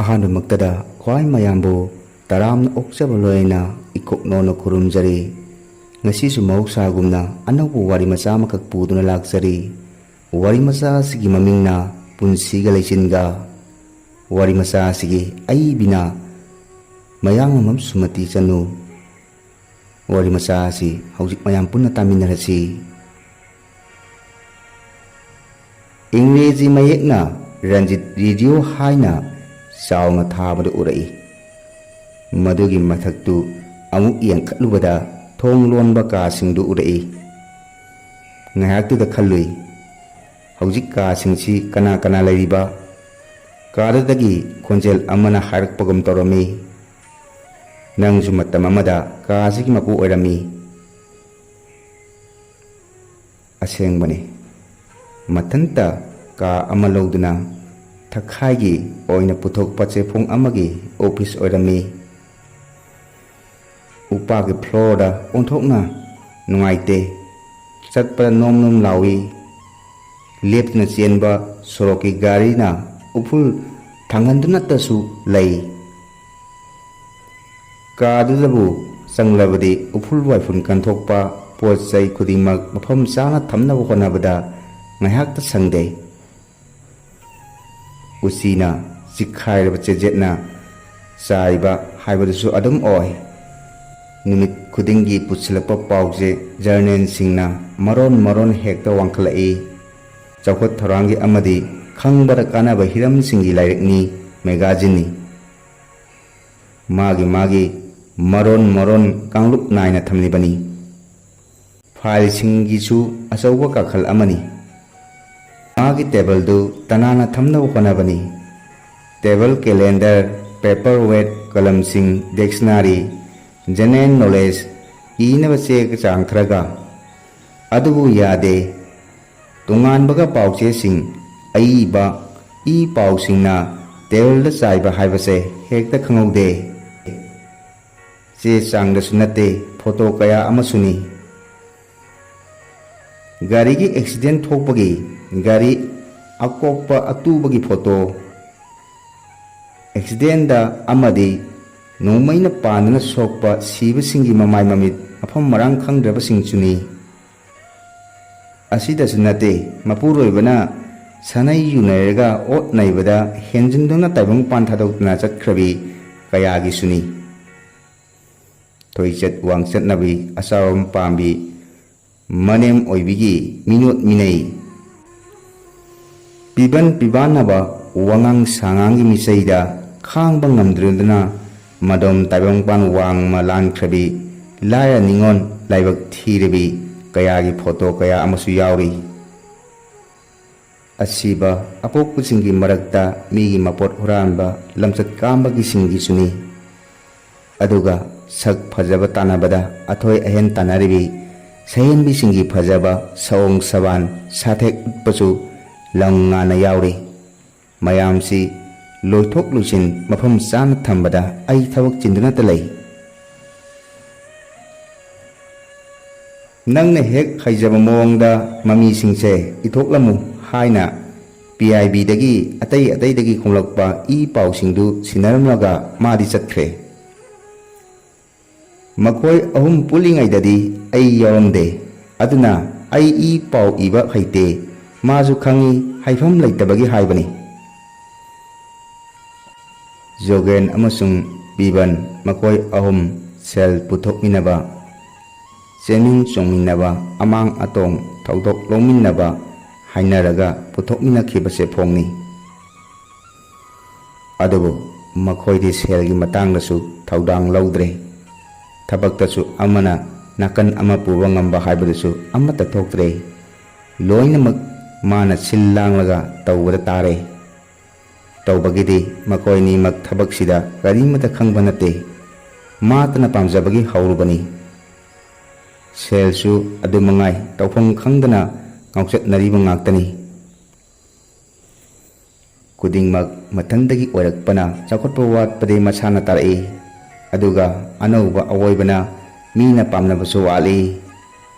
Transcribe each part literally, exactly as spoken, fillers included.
ꯑꯍꯥꯟꯕꯃꯛꯇꯗ ꯈ꯭ꯋꯥꯏ ꯃꯌꯥꯝꯕꯨ ꯇꯔꯥꯝꯅ ꯑꯣꯛꯆꯕ ꯂꯣꯏꯅ ꯏꯀꯣꯛꯅꯣꯅ ꯈꯨꯔꯨꯝꯖꯔꯤ꯫ ꯉꯁꯤꯁꯨ ꯃꯍꯧꯁꯥꯒꯨꯝꯅ ꯑꯅꯧꯕ ꯋꯥꯔꯤ ꯃꯆꯥ ꯑꯃꯈꯛ ꯄꯨꯗꯨꯅ ꯂꯥꯛꯆꯔꯤ꯫ ꯋꯥꯔꯤ ꯃꯆꯥ ꯑꯁꯤꯒꯤ ꯃꯃꯤꯡꯅ ꯄꯨꯟꯁꯤꯒ ꯂꯩꯆꯤꯟꯒ꯫ ꯋꯥꯔꯤ ꯃꯆꯥ ꯑꯁꯤꯒꯤ ꯑꯏꯕꯤꯅ ꯃꯌꯥꯡꯂꯝꯕꯝ ꯁꯨꯃꯇꯤ ꯆꯅꯨ꯫ ꯋꯥꯔꯤ ꯃꯆꯥ ꯑꯁꯤ ꯍꯧꯖꯤꯛ ꯃꯌꯥꯝ ꯄꯨꯟꯅ ꯇꯥꯃꯤꯟꯅꯔꯁꯤ꯫ ꯏꯪꯔꯦꯖꯤ ꯃꯌꯦꯛꯅ ꯔꯟꯖꯤꯠ ꯔꯦꯗꯤꯑꯣ ꯍꯥꯏꯅ ꯆꯥꯎꯅ ꯊꯥꯕꯗꯨ ꯎꯔꯛꯏ꯫ ꯃꯗꯨꯒꯤ ꯃꯊꯛꯇꯨ ꯑꯃꯨꯛ ꯌꯦꯡꯈꯠꯂꯨꯕꯗ ꯊꯣꯡ ꯂꯣꯟꯕ ꯀꯥꯁꯤꯡꯗꯨ ꯎꯔꯛꯏ꯫ ꯉꯥꯏꯍꯥꯛꯇꯨꯗ ꯈꯜꯂꯨꯏ, "ꯍꯧꯖꯤꯛ ꯀꯥꯁꯤꯡꯁꯤ ꯀꯅꯥ ꯀꯅꯥ ꯂꯩꯔꯤꯕ?" ꯀꯥꯗꯨꯗꯒꯤ ꯈꯣꯟꯖꯦꯜ ꯑꯃꯅ ꯍꯥꯏꯔꯛꯄꯒꯨꯝ ꯇꯧꯔꯝꯃꯤ, "ꯅꯪꯁꯨ ꯃꯇꯝ ꯑꯃꯗ ꯀꯥꯁꯤꯒꯤ ꯃꯄꯨ ꯑꯣꯏꯔꯝꯃꯤ꯫" ꯑꯁꯦꯡꯕꯅꯤ, ꯃꯊꯟꯇ ꯀꯥ ꯑꯃ ꯂꯧꯗꯨꯅ ꯊꯛꯈꯥꯏꯒꯤ ꯑꯣꯏꯅ ꯄꯨꯊꯣꯛꯄ ꯆꯦꯐꯣꯡ ꯑꯃꯒꯤ ꯑꯣꯐꯤꯁ ꯑꯣꯏꯔꯝꯃꯤ꯫ ꯎꯄꯥꯛꯀꯤ ꯐ꯭ꯂꯣꯔꯗ ꯑꯣꯟꯊꯣꯛꯅ ꯅꯨꯡꯉꯥꯏꯇꯦ꯫ ꯆꯠꯄꯗ ꯅꯣꯝ ꯅꯣꯝ ꯂꯥꯎꯏ꯫ ꯂꯦꯞꯇꯅ ꯆꯦꯟꯕ ꯁꯣꯔꯣꯛꯀꯤ ꯒꯥꯔꯤꯅ ꯎꯐꯨꯜ ꯊꯥꯡꯍꯟꯗꯨꯅꯇꯁꯨ ꯂꯩ꯫ ꯀꯥꯗꯨꯗꯕꯨ ꯆꯪꯂꯕꯗꯤ ꯎꯐꯨꯜ ꯋꯥꯏꯐꯨꯜ ꯀꯟꯊꯣꯛꯄ, ꯄꯣꯠ ꯆꯩ ꯈꯨꯗꯤꯡꯃꯛ ꯃꯐꯝ ꯆꯥꯅ ꯊꯝꯅꯕ ꯍꯣꯠꯅꯕꯗ ꯉꯥꯏꯍꯥꯛꯇ ꯁꯪꯗꯦ꯫ ꯎꯆꯤꯅ ꯆꯤꯛꯈꯥꯏꯔꯕ ꯆꯦꯖꯦꯠꯅ ꯆꯥꯏꯕ ꯍꯥꯏꯕꯗꯨꯁꯨ ꯑꯗꯨꯝ ꯑꯣꯏ꯫ ꯅꯨꯃꯤꯠ ꯈꯨꯗꯤꯡꯒꯤ ꯄꯨꯁꯤꯜꯂꯛꯄ ꯄꯥꯎꯆꯦ ꯖꯔꯅꯦꯜꯁꯤꯡꯅ ꯃꯔꯣꯟ ꯃꯔꯣꯟ ꯍꯦꯛꯇ ꯋꯥꯡꯈꯠꯂꯛꯏ꯫ ꯆꯥꯎꯈꯠ ꯊꯧꯔꯥꯡꯒꯤ ꯑꯃꯗꯤ ꯈꯪꯕꯗ ꯀꯥꯟꯅꯕ ꯍꯤꯔꯝꯁꯤꯡꯒꯤ ꯂꯥꯏꯔꯤꯛꯅꯤ, ꯃꯦꯒꯥꯖꯤꯟꯅꯤ꯫ ꯃꯥꯒꯤ ꯃꯥꯒꯤ ꯃꯔꯣꯟ ꯃꯔꯣꯟ ꯀꯥꯡꯂꯨꯞ ꯅꯥꯏꯅ ꯊꯝꯂꯤꯕꯅꯤ꯫ ꯐꯥꯏꯜꯁꯤꯡꯒꯤꯁꯨ ꯑꯆꯧꯕ ꯀꯥꯈꯜ ꯑꯃꯅꯤ꯫ ꯃꯥꯒꯤ ꯇꯦꯕꯜꯗꯨ ꯇꯅꯥꯟꯅ ꯊꯝꯅꯕ ꯍꯣꯠꯅꯕꯅꯤ꯫ ꯇꯦꯕꯜ ꯀꯦꯂꯦꯟꯗꯔ, ꯄꯦꯄꯔ ꯋꯦꯠ, ꯀꯂꯝꯁꯤꯡ, ꯗꯤꯛꯁꯅꯥꯔꯤ, ꯖꯦꯅꯦꯔꯦꯜ ꯅꯣꯂꯦꯖ ꯏꯅꯕ ꯆꯦ ꯆꯥꯡ ꯈꯔꯒ꯫ ꯑꯗꯨꯕꯨ ꯌꯥꯗꯦ꯫ ꯇꯣꯉꯥꯟꯕꯒ ꯄꯥꯎꯆꯦꯁꯤꯡ, ꯑꯏꯕ ꯏ ꯄꯥꯎꯁꯤꯡꯅ ꯇꯦꯕꯜꯗ ꯆꯥꯏꯕ ꯍꯥꯏꯕꯁꯦ ꯍꯦꯛꯇ ꯈꯪꯍꯧꯗꯦ꯫ ꯆꯦ ꯆꯥꯡꯗꯁꯨ ꯅꯠꯇꯦ, ꯐꯣꯇꯣ ꯀꯌꯥ ꯑꯃꯁꯨꯅꯤ꯫ ꯒꯥꯔꯤꯒꯤ ꯑꯦꯛꯁꯤꯗꯦꯟ ꯊꯣꯛꯄꯒꯤ ꯒꯥꯔꯤ ꯑꯀꯣꯛꯄ ꯑꯇꯨꯕꯒꯤ ꯐꯣꯇꯣ, ꯑꯦꯛꯁꯤꯗꯦꯟꯗ ꯑꯃꯗꯤ ꯅꯣꯡꯃꯩꯅ ꯄꯥꯟꯗꯨꯅ ꯁꯣꯛꯄ ꯁꯤꯕꯁꯤꯡꯒꯤ ꯃꯃꯥꯏ ꯃꯃꯤꯠ ꯃꯐꯝ ꯃꯔꯥꯡ ꯈꯪꯗ꯭ꯔꯕꯁꯤꯡꯁꯨꯅꯤ꯫ ꯑꯁꯤꯗꯁꯨ ꯅꯠꯇꯦ, ꯃꯄꯨꯔꯣꯏꯕꯅ ꯁꯥꯅꯩ ꯌꯨꯅꯩꯔꯒ ꯑꯣꯠ ꯅꯩꯕꯗ ꯍꯦꯟꯖꯤꯟꯗꯨꯅ ꯇꯥꯏꯕꯪꯄꯥꯟ ꯊꯥꯗꯣꯛꯇꯨꯅ ꯆꯠꯈ꯭ꯔꯕꯤ ꯀꯌꯥꯒꯤꯁꯨꯅꯤ꯫ ꯊꯣꯏꯆꯠ ꯋꯥꯡꯆꯠꯅꯕꯤ ꯑꯆꯥꯎꯔꯝ ꯄꯥꯝꯕꯤ ꯃꯅꯦꯝ ꯑꯣꯏꯕꯤꯒꯤ ꯃꯤꯅꯣꯠ ꯃꯤꯅꯩ, ꯄꯤꯕꯟ ꯄꯤꯕꯥꯟꯅꯕ ꯋꯥꯉꯥꯡ ꯁꯉꯥꯡꯒꯤ ꯃꯤꯆꯩꯗ ꯈꯥꯡꯕ ꯉꯝꯗ꯭ꯔꯗꯨꯅ ꯃꯗꯣꯝ ꯇꯥꯏꯕꯪꯄꯥꯟ ꯋꯥꯡꯃ ꯂꯥꯟꯈ꯭ꯔꯕꯤ, ꯂꯥꯏꯔ ꯅꯤꯉꯣꯜ ꯂꯥꯏꯕꯛ ꯊꯤꯔꯕꯤ ꯀꯌꯥꯒꯤ ꯐꯣꯇꯣ ꯀꯌꯥ ꯑꯃꯁꯨ ꯌꯥꯎꯔꯤ꯫ ꯑꯁꯤꯕ ꯑꯄꯣꯛꯄꯁꯤꯡꯒꯤ ꯃꯔꯛꯇ ꯃꯤꯒꯤ ꯃꯄꯣꯠ ꯍꯨꯔꯥꯟꯕ, ꯂꯝꯆꯠ ꯀꯥꯝꯕꯒꯤꯁꯤꯡꯒꯤꯁꯨꯅꯤ꯫ ꯑꯗꯨꯒ ꯁꯛ ꯐꯖꯕ ꯇꯥꯟꯅꯕꯗ ꯑꯊꯣꯏ ꯑꯍꯦꯟ ꯇꯥꯟꯅꯔꯤꯕꯤ ꯁꯍꯦꯟꯕꯤꯁꯤꯡꯒꯤ ꯐꯖꯕ ꯁꯑꯣꯡ ꯁꯕꯥꯟ ꯁꯥꯊꯦꯛ ꯎꯠꯄꯁꯨ ꯂꯪ ꯉꯥꯅ ꯌꯥꯎꯔꯤ꯫ ꯃꯌꯥꯝꯁꯤ ꯂꯣꯏꯊꯣꯛ ꯂꯣꯏꯁꯤꯟ ꯃꯐꯝ ꯆꯥꯅ ꯊꯝꯕꯗ ꯑꯩ ꯊꯕꯛ ꯆꯤꯟꯗꯨꯅꯇ ꯂꯩ꯫ ꯅꯪꯅ ꯍꯦꯛ ꯍꯩꯖꯕ ꯃꯑꯣꯡꯗ ꯃꯃꯤꯁꯤꯡꯁꯦ ꯏꯊꯣꯛꯂꯝꯃꯨ ꯍꯥꯏꯅ ꯄꯤ ꯑꯥꯏ ꯕꯤꯗꯒꯤ ꯑꯇꯩ ꯑꯇꯩꯗꯒꯤ ꯈꯣꯝꯂꯛꯄ ꯏ ꯄꯥꯎꯁꯤꯡꯗꯨ ꯁꯤꯟꯅꯔꯝꯂꯒ ꯃꯥꯗꯤ ꯆꯠꯈ꯭ꯔꯦ꯫ ꯃꯈꯣꯏ ꯑꯍꯨꯝ ꯄꯨꯜꯂꯤꯉꯩꯗꯗꯤ ꯑꯩ ꯌꯥꯎꯔꯝꯗꯦ꯫ ꯑꯗꯨꯅ ꯑꯩ ꯏ ꯄꯥꯎ ꯏꯕ ꯍꯩꯇꯦ꯫ ꯃꯥꯁꯨ ꯈꯪꯏ, ꯍꯩꯐꯝ ꯂꯩꯇꯕꯒꯤ ꯍꯥꯏꯕꯅꯤ꯫ ꯖꯣꯒꯦꯟ ꯑꯃꯁꯨꯡ ꯕꯤꯕꯟ ꯃꯈꯣꯏ ꯑꯍꯨꯝ ꯁꯦꯜ ꯄꯨꯊꯣꯛꯃꯤꯟꯅꯕ, ꯆꯦꯟꯃꯤꯟ ꯆꯣꯡꯃꯤꯟꯅꯕ, ꯑꯃꯥꯡ ꯑꯇꯣꯡ ꯊꯧꯗꯣꯛ ꯂꯧꯃꯤꯟꯅꯕ ꯍꯥꯏꯅꯔꯒ ꯄꯨꯊꯣꯛꯃꯤꯟꯅꯈꯤꯕ ꯆꯦꯐꯣꯡꯅꯤ꯫ ꯑꯗꯨꯕꯨ ꯃꯈꯣꯏꯗꯤ ꯁꯦꯜꯒꯤ ꯃꯇꯥꯡꯗꯁꯨ ꯊꯧꯗꯥꯡ ꯂꯧꯗ꯭ꯔꯦ꯫ ꯊꯕꯛꯇꯁꯨ ꯑꯃꯅ ꯅꯥꯀꯟ ꯑꯃ ꯄꯨꯕ ꯉꯝꯕ ꯍꯥꯏꯕꯗꯨꯁꯨ ꯑꯃꯠꯇ ꯊꯣꯛꯇ꯭ꯔꯦ꯫ ꯂꯣꯏꯅꯃꯛ ꯃꯥꯅ ꯁꯤꯜ ꯂꯥꯡꯂꯒ ꯇꯧꯕꯗ ꯇꯥꯔꯦ꯫ ꯇꯧꯕꯒꯤꯗꯤ ꯃꯈꯣꯏꯅꯤꯃꯛ ꯊꯕꯛꯁꯤꯗ ꯀꯔꯤꯃꯠꯇ ꯈꯪꯕ ꯅꯠꯇꯦ꯫ ꯃꯥꯇꯅ ꯄꯥꯝꯖꯕꯒꯤ ꯍꯧꯔꯨꯕꯅꯤ꯫ ꯁꯦꯜꯁꯨ ꯑꯗꯨ ꯃꯉꯥꯏ, ꯇꯧꯐꯝ ꯈꯪꯗꯅ ꯉꯥꯎꯆꯠꯅꯔꯤꯕ ꯉꯥꯛꯇꯅꯤ꯫ ꯈꯨꯗꯤꯡꯃꯛ ꯃꯊꯟꯇꯒꯤ ꯑꯣꯏꯔꯛꯄꯅ ꯆꯥꯎꯈꯠꯄ ꯋꯥꯠꯄꯗꯤ ꯃꯁꯥꯅ ꯇꯥꯔꯛꯏ꯫ ꯑꯗꯨꯒ ꯑꯅꯧꯕ ꯑꯋꯣꯏꯕꯅ ꯃꯤꯅ ꯄꯥꯝꯅꯕꯁꯨ ꯋꯥꯠꯂꯤ꯫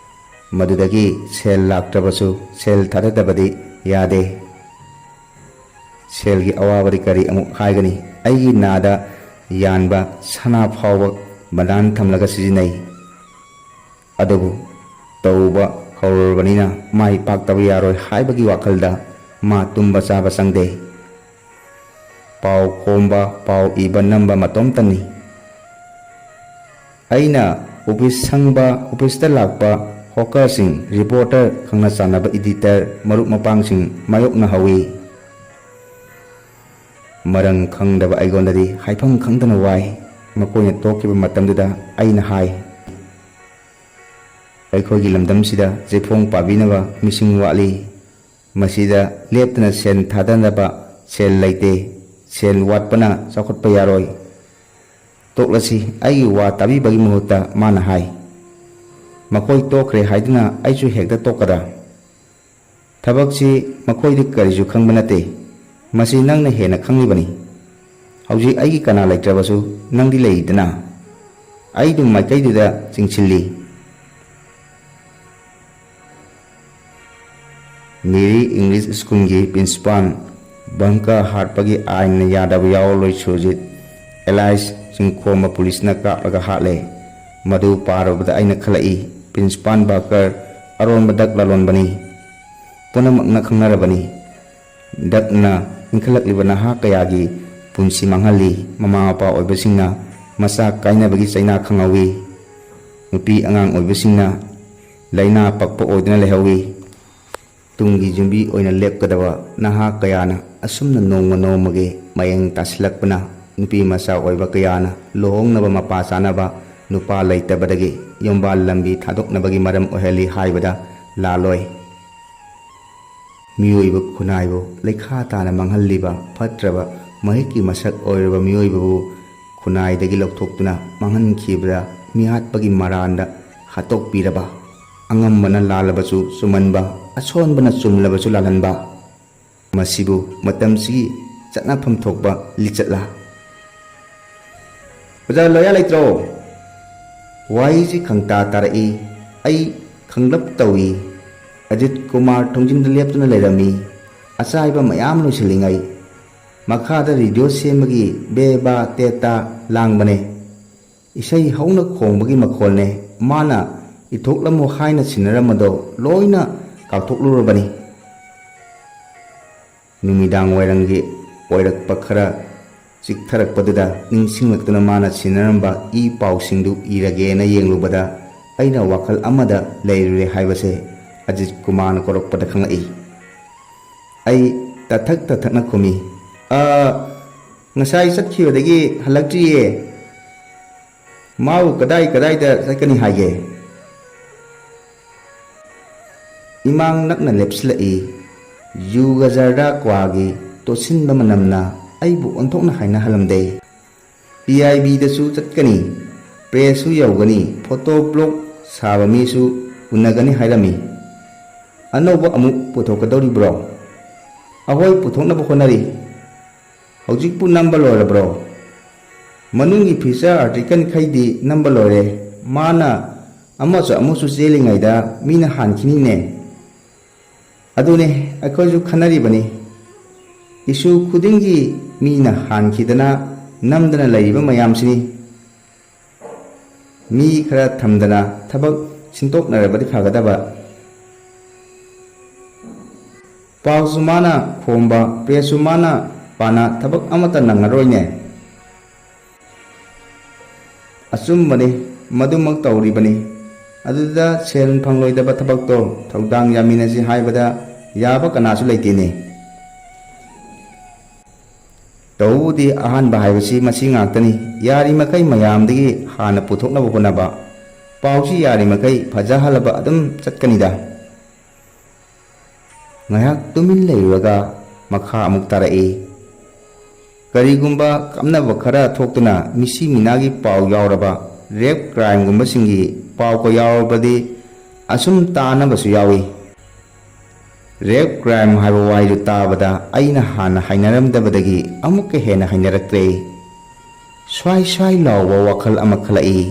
ꯃꯗꯨꯗꯒꯤ ꯁꯦꯜ ꯂꯥꯛꯇ꯭ꯔꯕꯁꯨ ꯁꯦꯜ ꯊꯥꯗꯗꯕꯗꯤ ꯌꯥꯗꯦ꯫ ꯁꯦꯜꯒꯤ ꯑꯋꯥꯕꯗꯤ ꯀꯔꯤ ꯑꯃꯨꯛ ꯍꯥꯏꯒꯅꯤ? ꯑꯩꯒꯤ ꯅꯥꯗ ꯌꯥꯟꯕ ꯁꯅꯥ ꯐꯥꯎꯕ ꯕꯟꯗꯥꯟ ꯊꯝꯂꯒ ꯁꯤꯖꯤꯟꯅꯩ꯫ ꯑꯗꯨꯕꯨ ꯇꯧꯕ ꯍꯧꯔꯨꯔꯕꯅꯤꯅ ꯃꯥꯏ ꯄꯥꯛꯇꯕ ꯌꯥꯔꯣꯏ ꯍꯥꯏꯕꯒꯤ ꯋꯥꯈꯜꯗ ꯃꯥ ꯇꯨꯝꯕ ꯆꯥꯕ ꯆꯪꯗꯦ꯫ ꯄꯥꯎ ꯈꯣꯝꯕ, ꯄꯥꯎ ꯏꯕ ꯅꯝꯕ ꯃꯇꯣꯝꯇꯅꯤ꯫ ꯑꯩꯅ ꯑꯣꯐꯤꯁ ꯁꯪꯕ, ꯑꯣꯐꯤꯁꯇ ꯂꯥꯛꯄ ꯍꯣꯀꯔꯁꯤꯡ, ꯔꯤꯄꯣꯔꯇꯔ, ꯈꯪꯅ ꯆꯥꯟꯅꯕ ꯏꯗꯤꯇꯔ, ꯃꯔꯨꯞ ꯃꯄꯥꯡꯁꯤꯡ ꯃꯥꯌꯣꯛꯅꯍꯧꯏ꯫ ꯃꯔꯝ ꯈꯪꯗꯕ ꯑꯩꯉꯣꯟꯗꯗꯤ ꯍꯥꯏꯐꯝ ꯈꯪꯗꯅ ꯋꯥꯏ꯫ ꯃꯈꯣꯏꯅ ꯇꯣꯛꯈꯤꯕ ꯃꯇꯝꯗꯨꯗ ꯑꯩꯅ ꯍꯥꯏ, "ꯑꯩꯈꯣꯏꯒꯤ ꯂꯝꯗꯝꯁꯤꯗ ꯆꯦꯐꯣꯡ ꯄꯥꯕꯤꯅꯕ ꯃꯤꯁꯤꯡ ꯋꯥꯠꯂꯤ꯫ ꯃꯁꯤꯗ ꯂꯦꯞꯇꯅ ꯁꯦꯟ ꯊꯥꯗꯅꯕ ꯁꯦꯜ ꯂꯩꯇꯦ꯫ ꯁꯦꯜ ꯋꯥꯠꯄꯅ ꯆꯥꯎꯈꯠꯄ ꯌꯥꯔꯣꯏ꯫ ꯇꯣꯛꯂꯁꯤ꯫" ꯑꯩꯒꯤ ꯋꯥ ꯇꯥꯕꯤꯕꯒꯤ ꯃꯍꯨꯠꯇ ꯃꯥꯅ ꯍꯥꯏ, "ꯃꯈꯣꯏ ꯇꯣꯛꯈ꯭ꯔꯦ ꯍꯥꯏꯗꯨꯅ ꯑꯩꯁꯨ ꯍꯦꯛꯇ ꯇꯣꯛꯀꯗ꯭ꯔꯥ? ꯊꯕꯛꯁꯤ ꯃꯈꯣꯏꯗꯤ ꯀꯔꯤꯁꯨ ꯈꯪꯕ ꯅꯠꯇꯦ꯫ ꯃꯁꯤ ꯅꯪꯅ ꯍꯦꯟꯅ ꯈꯪꯂꯤꯕꯅꯤ꯫ ꯍꯧꯖꯤꯛ ꯑꯩꯒꯤ ꯀꯅꯥ ꯂꯩꯇ꯭ꯔꯕꯁꯨ ꯅꯪꯗꯤ ꯂꯩꯔꯤꯗꯅ?" ꯑꯩꯗꯨ ꯃꯥꯏꯀꯩꯗꯨꯗ ꯆꯤꯡꯁꯤꯜꯂꯤ꯫ ꯃꯦꯔꯤ ꯏꯪꯂꯤꯁ ꯁ꯭ꯀꯨꯜꯒꯤ ꯄ꯭ꯔꯤꯟꯁꯤꯄꯥꯜ ꯕꯪꯀ ꯍꯥꯠꯄꯒꯤ ꯑꯥꯏꯟꯅ ꯌꯥꯗꯕ ꯌꯥꯑꯣꯟꯂꯣꯏ ꯁꯨꯔꯖꯤꯠ ꯑꯦꯂꯥꯏꯁ ꯆꯤꯡꯈꯣꯝꯕ ꯄꯨꯂꯤꯁꯅ ꯀꯥꯞꯂꯒ ꯍꯥꯠꯂꯦ꯫ ꯃꯗꯨ ꯄꯥꯔꯨꯕꯗ ꯑꯩꯅ ꯈꯜꯂꯛꯏ, ꯄ꯭ꯔꯤꯟꯁꯤꯄꯥꯜ ꯕꯪꯀꯔ ꯑꯔꯣꯟꯕ ꯗꯛ ꯂꯂꯣꯟꯕꯅꯤ꯫ ꯄꯨꯝꯅꯃꯛꯅ ꯈꯪꯅꯔꯕꯅꯤ꯫ ꯗꯛꯅ ꯏꯟꯈꯠꯂꯛꯂꯤꯕ ꯅꯍꯥ ꯀꯌꯥꯒꯤ ꯄꯨꯟꯁꯤ ꯃꯥꯡꯍꯜꯂꯤ꯫ ꯃꯃꯥ ꯃꯄꯥ ꯑꯣꯏꯕꯁꯤꯡꯅ ꯃꯆꯥ ꯀꯥꯏꯅꯕꯒꯤ ꯆꯩꯅꯥ ꯈꯪꯍꯧꯏ꯫ ꯅꯨꯄꯤ ꯑꯉꯥꯡ ꯑꯣꯏꯕꯁꯤꯡꯅ ꯂꯥꯏꯅꯥ ꯄꯛꯄ ꯑꯣꯏꯗꯨꯅ ꯂꯩꯍꯧꯏ꯫ ꯇꯨꯡꯒꯤ ꯌꯨꯝꯕꯤ ꯑꯣꯏꯅ ꯂꯦꯞꯀꯗꯕ ꯅꯍꯥ ꯀꯌꯥꯅ ꯑꯁꯨꯝꯅ ꯅꯣꯡꯃ ꯅꯣꯡꯃꯒꯤ ꯃꯌꯦꯡ ꯇꯥꯁꯤꯜꯂꯛꯄꯅ ꯅꯨꯄꯤ ꯃꯆꯥ ꯑꯣꯏꯕ ꯀꯌꯥꯅ ꯂꯨꯍꯣꯡꯅꯕ ꯃꯄꯥ ꯆꯥꯅꯕ ꯅꯨꯄꯥ ꯂꯩꯇꯕꯗꯒꯤ ꯌꯨꯝꯕꯥꯜ ꯂꯝꯕꯤ ꯊꯥꯗꯣꯛꯅꯕꯒꯤ ꯃꯔꯝ ꯑꯣꯏꯍꯜꯂꯤ ꯍꯥꯏꯕꯗ ꯂꯥꯜꯂꯣꯏ꯫ ꯃꯤꯑꯣꯏꯕ ꯈꯨꯟꯅꯥꯏꯕꯨ ꯂꯩꯈꯥ ꯇꯥꯅ ꯃꯥꯡꯍꯜꯂꯤꯕ ꯐꯠꯇ꯭ꯔꯕ ꯃꯍꯤꯛꯀꯤ ꯃꯁꯛ ꯑꯣꯏꯔꯕ ꯃꯤꯑꯣꯏꯕꯕꯨ ꯈꯨꯟꯅꯥꯏꯗꯒꯤ ꯂꯧꯊꯣꯛꯇꯨꯅ ꯃꯥꯡꯍꯟꯈꯤꯕꯗ ꯃꯤꯍꯥꯠꯄꯒꯤ ꯃꯔꯥꯟꯗ ꯍꯥꯠꯇꯣꯛꯄꯤꯔꯕ, ꯑꯉꯝꯕꯅ ꯂꯥꯜꯂꯕꯁꯨ ꯆꯨꯝꯃꯟꯕ, ꯑꯁꯣꯟꯕꯅ ꯆꯨꯝꯂꯕꯁꯨ ꯂꯥꯜꯍꯟꯕ, ꯃꯁꯤꯕꯨ ꯃꯇꯝꯁꯤꯒꯤ ꯆꯠꯅꯐꯝ ꯊꯣꯛꯄ ꯂꯤꯆꯠꯂꯥ? ꯑꯣꯖꯥ ꯂꯣꯌꯥ ꯂꯩꯇ꯭ꯔꯣ? ꯋꯥꯍꯩꯁꯤ ꯈꯪꯇꯥ ꯇꯥꯔꯛꯏ꯫ ꯑꯩ ꯈꯪꯂꯞ ꯇꯧꯏ꯫ ꯑꯖꯤꯠ ꯀꯨꯃꯥꯔ ꯊꯣꯡꯖꯤꯟꯗ ꯂꯦꯞꯇꯨꯅ ꯂꯩꯔꯝꯃꯤ꯫ ꯑꯆꯥꯏꯕ ꯃꯌꯥꯝ ꯂꯣꯏꯁꯤꯜꯂꯤꯉꯩ ꯃꯈꯥꯗ ꯔꯦꯗꯤꯑꯣ ꯁꯦꯝꯕꯒꯤ ꯕꯦ ꯕꯥ ꯇꯦ ꯇꯥ ꯂꯥꯡꯕꯅꯦ꯫ ꯏꯁꯩ ꯍꯧꯅ ꯈꯣꯡꯕꯒꯤ ꯃꯈꯣꯜꯅꯦ꯫ ꯃꯥꯅ ꯏꯊꯣꯛꯂꯝꯃꯨ ꯍꯥꯏꯅ ꯁꯤꯟꯅꯔꯝꯕꯗꯣ ꯂꯣꯏꯅ ꯀꯥꯎꯊꯣꯛꯂꯨꯔꯕꯅꯤ꯫ ꯅꯨꯃꯤꯗꯥꯡ ꯋꯥꯏꯔꯝꯒꯤ ꯑꯣꯏꯔꯛꯄ ꯈꯔ ꯆꯤꯛꯊꯔꯛꯄꯗꯨꯗ ꯅꯤꯡꯁꯤꯡꯂꯛꯇꯨꯅ ꯃꯥꯅ ꯁꯤꯟꯅꯔꯝꯕ ꯏ ꯄꯥꯎꯁꯤꯡꯗꯨ ꯏꯔꯒꯦꯅ ꯌꯦꯡꯂꯨꯕꯗ ꯑꯩꯅ ꯋꯥꯈꯜ ꯑꯃꯗ ꯂꯩꯔꯨꯔꯦ ꯍꯥꯏꯕꯁꯦ ꯑꯖꯤꯠ ꯀꯨꯃꯥꯔꯅ ꯀꯧꯔꯛꯄꯗ ꯈꯪꯂꯛꯏ꯫ ꯑꯩ ꯇꯊꯛ ꯇꯊꯛꯅ ꯈꯨꯝꯃꯤ, "ꯑ, ꯉꯁꯥꯏ ꯆꯠꯈꯤꯕꯗꯒꯤ ꯍꯜꯂꯛꯇ꯭ꯔꯤꯌꯦ꯫ ꯃꯥꯕꯨ ꯀꯗꯥꯏ ꯀꯗꯥꯏꯗ ꯆꯠꯀꯅꯤ ꯍꯥꯏꯒꯦ?" ꯏꯃꯥꯡ ꯅꯛꯅ ꯂꯦꯞꯁꯤꯜꯂꯛꯏ꯫ ꯌꯨꯒ ꯖꯔꯗꯥ ꯀ꯭ꯋꯥꯒꯤ ꯇꯣꯠꯁꯤꯟꯕ ꯃꯅꯝꯅ ꯑꯩꯕꯨ ꯑꯣꯟꯊꯣꯛꯅ ꯍꯥꯏꯅꯍꯜꯂꯝꯗꯦ꯫ ꯄꯤ ꯑꯥꯏ ꯕꯤꯗꯁꯨ ꯆꯠꯀꯅꯤ, ꯄ꯭ꯔꯦꯁꯁꯨ ꯌꯧꯒꯅꯤ, ꯐꯣꯇꯣ ꯕ꯭ꯂꯣꯛ ꯁꯥꯕ ꯃꯤꯁꯨ ꯎꯅꯒꯅꯤ ꯍꯥꯏꯔꯝꯃꯤ꯫ ꯑꯅꯧꯕ ꯑꯃꯨꯛ ꯄꯨꯊꯣꯛꯀꯗꯧꯔꯤꯕ꯭ꯔꯣ? ꯑꯍꯣꯏ, ꯄꯨꯊꯣꯛꯅꯕ ꯍꯣꯠꯅꯔꯤ꯫ ꯍꯧꯖꯤꯛꯄꯨ ꯅꯝꯕ ꯂꯣꯏꯔꯕ꯭ꯔꯣ? ꯃꯅꯨꯡꯒꯤ ꯐꯤꯆꯔ ꯑꯥꯔꯇꯤꯀꯜꯈꯩꯗꯤ ꯅꯝꯕ ꯂꯣꯏꯔꯦ꯫ ꯃꯥꯅ ꯑꯃꯁꯨ ꯑꯃꯁꯨ ꯆꯦꯜꯂꯤꯉꯩꯗ ꯃꯤꯅ ꯍꯥꯟꯈꯤꯅꯤꯅꯦ꯫ ꯑꯗꯨꯅꯦ ꯑꯩꯈꯣꯏꯁꯨ ꯈꯟꯅꯔꯤꯕꯅꯤ꯫ ꯏꯁꯨ ꯈꯨꯗꯤꯡꯒꯤ ꯃꯤꯅ ꯍꯥꯟꯈꯤꯗꯅ ꯅꯝꯗꯅ ꯂꯩꯔꯤꯕ ꯃꯌꯥꯝꯁꯤꯅꯤ꯫ ꯃꯤ ꯈꯔ ꯊꯝꯗꯅ ꯊꯕꯛ ꯁꯤꯟꯗꯣꯛꯅꯔꯕꯗꯤ ꯐꯒꯗꯕ꯫ ꯄꯥꯎꯁꯨ ꯃꯥꯅ ꯈꯣꯝꯕ, ꯄ꯭ꯔꯦꯁꯁꯨ ꯃꯥꯅ ꯄꯥꯅ ꯊꯕꯛ ꯑꯃꯠꯇ ꯅꯪꯉꯔꯣꯏꯅꯦ꯫ ꯑꯆꯨꯝꯕꯅꯤ, ꯃꯗꯨꯃꯛ ꯇꯧꯔꯤꯕꯅꯤ꯫ ꯑꯗꯨꯗ ꯁꯦꯜ ꯐꯪꯂꯣꯏꯗꯕ ꯊꯕꯛꯇꯣ ꯊꯧꯗꯥꯡ ꯌꯥꯃꯤꯟꯅꯁꯤ ꯍꯥꯏꯕꯗ ꯌꯥꯕ ꯀꯅꯥꯁꯨ ꯂꯩꯇꯦꯅꯦ꯫ ꯇꯧꯕꯕꯨꯗꯤ ꯑꯍꯥꯟꯕ ꯍꯥꯏꯕꯁꯤ ꯃꯁꯤ ꯉꯥꯛꯇꯅꯤ꯫ ꯌꯥꯔꯤꯃꯈꯩ ꯃꯌꯥꯝꯗꯒꯤ ꯍꯥꯟꯅ ꯄꯨꯊꯣꯛꯅꯕ ꯍꯣꯠꯅꯕ꯫ ꯄꯥꯎꯁꯤ ꯌꯥꯔꯤꯃꯈꯩ ꯐꯖꯍꯜꯂꯕ ꯑꯗꯨꯝ ꯆꯠꯀꯅꯤꯗ꯫ ꯉꯥꯏꯍꯥꯛ ꯇꯨꯃꯤꯟ ꯂꯩꯔꯨꯔꯒ ꯃꯈꯥ ꯑꯃꯨꯛ ꯇꯥꯔꯛꯏ꯫ ꯀꯔꯤꯒꯨꯝꯕ ꯀꯥꯞꯅꯕ ꯈꯔ ꯊꯣꯛꯇꯨꯅ ꯃꯤꯁꯤ ꯃꯤꯅꯥꯒꯤ ꯄꯥꯎ ꯌꯥꯎꯔꯕ, ꯔꯦꯞ ꯀ꯭ꯔꯥꯏꯝꯒꯨꯝꯕꯁꯤꯡꯒꯤ ꯄꯥꯎꯒ ꯌꯥꯎꯔꯕꯗꯤ ꯑꯁꯨꯝ ꯇꯥꯅꯕꯁꯨ ꯌꯥꯎꯏ꯫ ꯔꯦꯞ ꯀ꯭ꯔꯥꯏꯝ ꯍꯥꯏꯕ ꯋꯥꯍꯩꯗꯨ ꯇꯥꯕꯗ ꯑꯩꯅ ꯍꯥꯟꯅ ꯍꯩꯅꯔꯝꯗꯕꯗꯒꯤ ꯑꯃꯨꯛꯀ ꯍꯦꯟꯅ ꯍꯩꯅꯔꯛꯇ꯭ꯔꯦ꯫ ꯁ꯭ꯋꯥꯏ ꯁ꯭ꯋꯥꯏ ꯂꯥꯎꯕ ꯋꯥꯈꯜ ꯑꯃ ꯈꯜꯂꯛꯏ꯫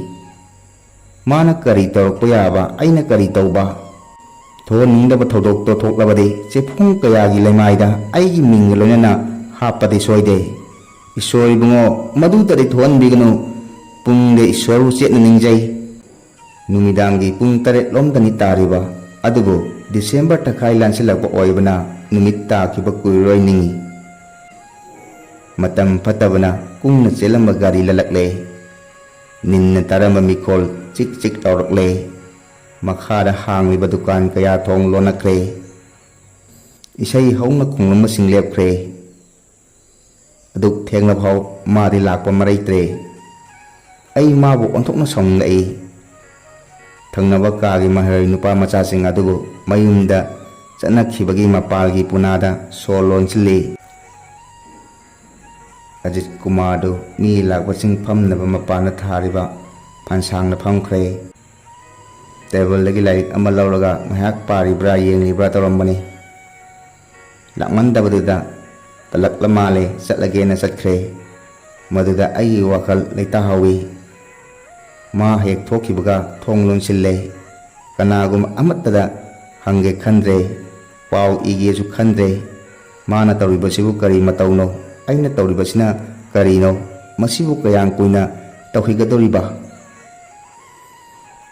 ꯃꯥꯅ ꯀꯔꯤ ꯇꯧꯔꯛꯄ ꯌꯥꯕ, ꯑꯩꯅ ꯀꯔꯤ ꯇꯧꯕ? ꯊꯣꯛꯍꯟꯅꯤꯡꯗꯕ ꯊꯧꯗꯣꯛꯇꯣ ꯊꯣꯛꯂꯕꯗꯤ ꯆꯦꯐꯣꯡ ꯀꯌꯥꯒꯤ ꯂꯩꯃꯥꯏꯗ ꯑꯩꯒꯤ ꯃꯤꯡꯒ ꯂꯣꯏꯅꯅ ꯑꯞꯄꯗꯤ ꯁꯣꯏꯗꯦ꯫ ꯏꯁꯣꯔ ꯏꯕꯨꯡꯉꯣ, ꯃꯗꯨꯇꯗꯤ ꯊꯣꯛꯍꯟꯕꯤꯒꯅꯨ꯫ ꯄꯨꯡꯗ ꯏꯁꯣꯔꯕꯨ ꯆꯦꯠꯅ ꯅꯤꯡꯖꯩ꯫ ꯅꯨꯃꯤꯗꯥꯡꯒꯤ ꯄꯨꯡ ꯇꯔꯦꯠ ꯂꯣꯝꯗꯅꯤ ꯇꯥꯔꯤꯕ, ꯑꯗꯨꯕꯨ ꯗꯤꯁꯦꯝꯕꯔ ꯊꯈꯥꯏ ꯂꯥꯟꯁꯤꯜꯂꯛꯄ ꯑꯣꯏꯕꯅ ꯅꯨꯃꯤꯠ ꯇꯥꯈꯤꯕ ꯀꯨꯏꯔꯣꯏ ꯅꯤꯡꯏ꯫ ꯃꯇꯝ ꯐꯠꯇꯕꯅ ꯀꯨꯡꯅ ꯆꯦꯜꯂꯝꯕ ꯒꯥꯔꯤ ꯂꯜꯂꯛꯂꯦ꯫ ꯅꯤꯟꯅ ꯇꯥꯔꯝꯕ ꯃꯤꯈꯣꯜ ꯆꯤꯛ ꯆꯤꯛ ꯂꯥꯎꯔꯛꯂꯦ꯫ ꯃꯈꯥꯗ ꯍꯥꯡꯂꯤꯕ ꯗꯨꯀꯥꯟ ꯀꯌꯥ ꯊꯣꯡ ꯂꯣꯟꯅꯈ꯭ꯔꯦ꯫ ꯏꯁꯩ ꯍꯧꯅ ꯈꯣꯡꯂꯝꯕꯁꯤꯡ ꯂꯦꯞꯈ꯭ꯔꯦ꯫ ꯑꯗꯨꯛ ꯊꯦꯡꯂꯐꯥꯎ ꯃꯥꯗꯤ ꯂꯥꯛꯄ ꯃꯔꯩꯇ꯭ꯔꯦ꯫ ꯑꯩ ꯃꯥꯕꯨ ꯑꯣꯟꯊꯣꯛꯅ ꯁꯥꯎꯅꯤꯡꯂꯛꯏ꯫ ꯊꯪꯅꯕ ꯀꯥꯒꯤ ꯃꯍꯩꯔꯣꯏ ꯅꯨꯄꯥ ꯃꯆꯥꯁꯤꯡ ꯑꯗꯨꯕꯨ ꯃꯌꯨꯝꯗ ꯆꯠꯅꯈꯤꯕꯒꯤ ꯃꯄꯥꯜꯒꯤ ꯄꯨꯅꯥꯗ ꯁꯣꯔ ꯂꯣꯟꯁꯤꯜꯂꯤ꯫ ꯑꯖꯤꯠ ꯀꯨꯃꯥꯔꯗꯨ ꯃꯤ ꯂꯥꯛꯄꯁꯤꯡ ꯐꯝꯅꯕ ꯃꯄꯥꯟꯗ ꯊꯥꯔꯤꯕ ꯐꯟꯁꯥꯡꯗ ꯐꯝꯈ꯭ꯔꯦ꯫ ꯇꯦꯕꯜꯗꯒꯤ ꯂꯥꯏꯔꯤꯛ ꯑꯃ ꯂꯧꯔꯒ ꯉꯥꯏꯍꯥꯛ ꯄꯥꯔꯤꯕ꯭ꯔꯥ ꯌꯦꯡꯂꯤꯕ꯭ꯔꯥ ꯇꯧꯔꯝꯕꯅꯤ꯫ ꯂꯥꯛꯃꯟꯗꯕꯗꯨꯗ ꯇꯜꯂꯛꯂ ꯃꯥꯜꯂꯦ, ꯆꯠꯂꯒꯦꯅ ꯆꯠꯈ꯭ꯔꯦ꯫ ꯃꯗꯨꯗ ꯑꯩꯒꯤ ꯋꯥꯈꯜ ꯂꯩꯇꯥꯍꯧꯏ꯫ ꯃꯥ ꯍꯦꯛ ꯊꯣꯛꯈꯤꯕꯒ ꯊꯣꯡ ꯂꯣꯟꯁꯤꯜꯂꯦ꯫ ꯀꯅꯥꯒꯨꯝꯕ ꯑꯃꯠꯇꯗ ꯍꯪꯒꯦ ꯈꯟꯗ꯭ꯔꯦ, ꯄꯥꯎ ꯏꯒꯦꯁꯨ ꯈꯟꯗ꯭ꯔꯦ꯫ ꯃꯥꯅ ꯇꯧꯔꯤꯕꯁꯤꯕꯨ ꯀꯔꯤ ꯃꯇꯧꯅꯣ? ꯑꯩꯅ ꯇꯧꯔꯤꯕꯁꯤꯅ ꯀꯔꯤꯅꯣ? ꯃꯁꯤꯕꯨ ꯀꯌꯥꯝ ꯀꯨꯏꯅ ꯇꯧꯈꯤꯒꯗꯧꯔꯤꯕ?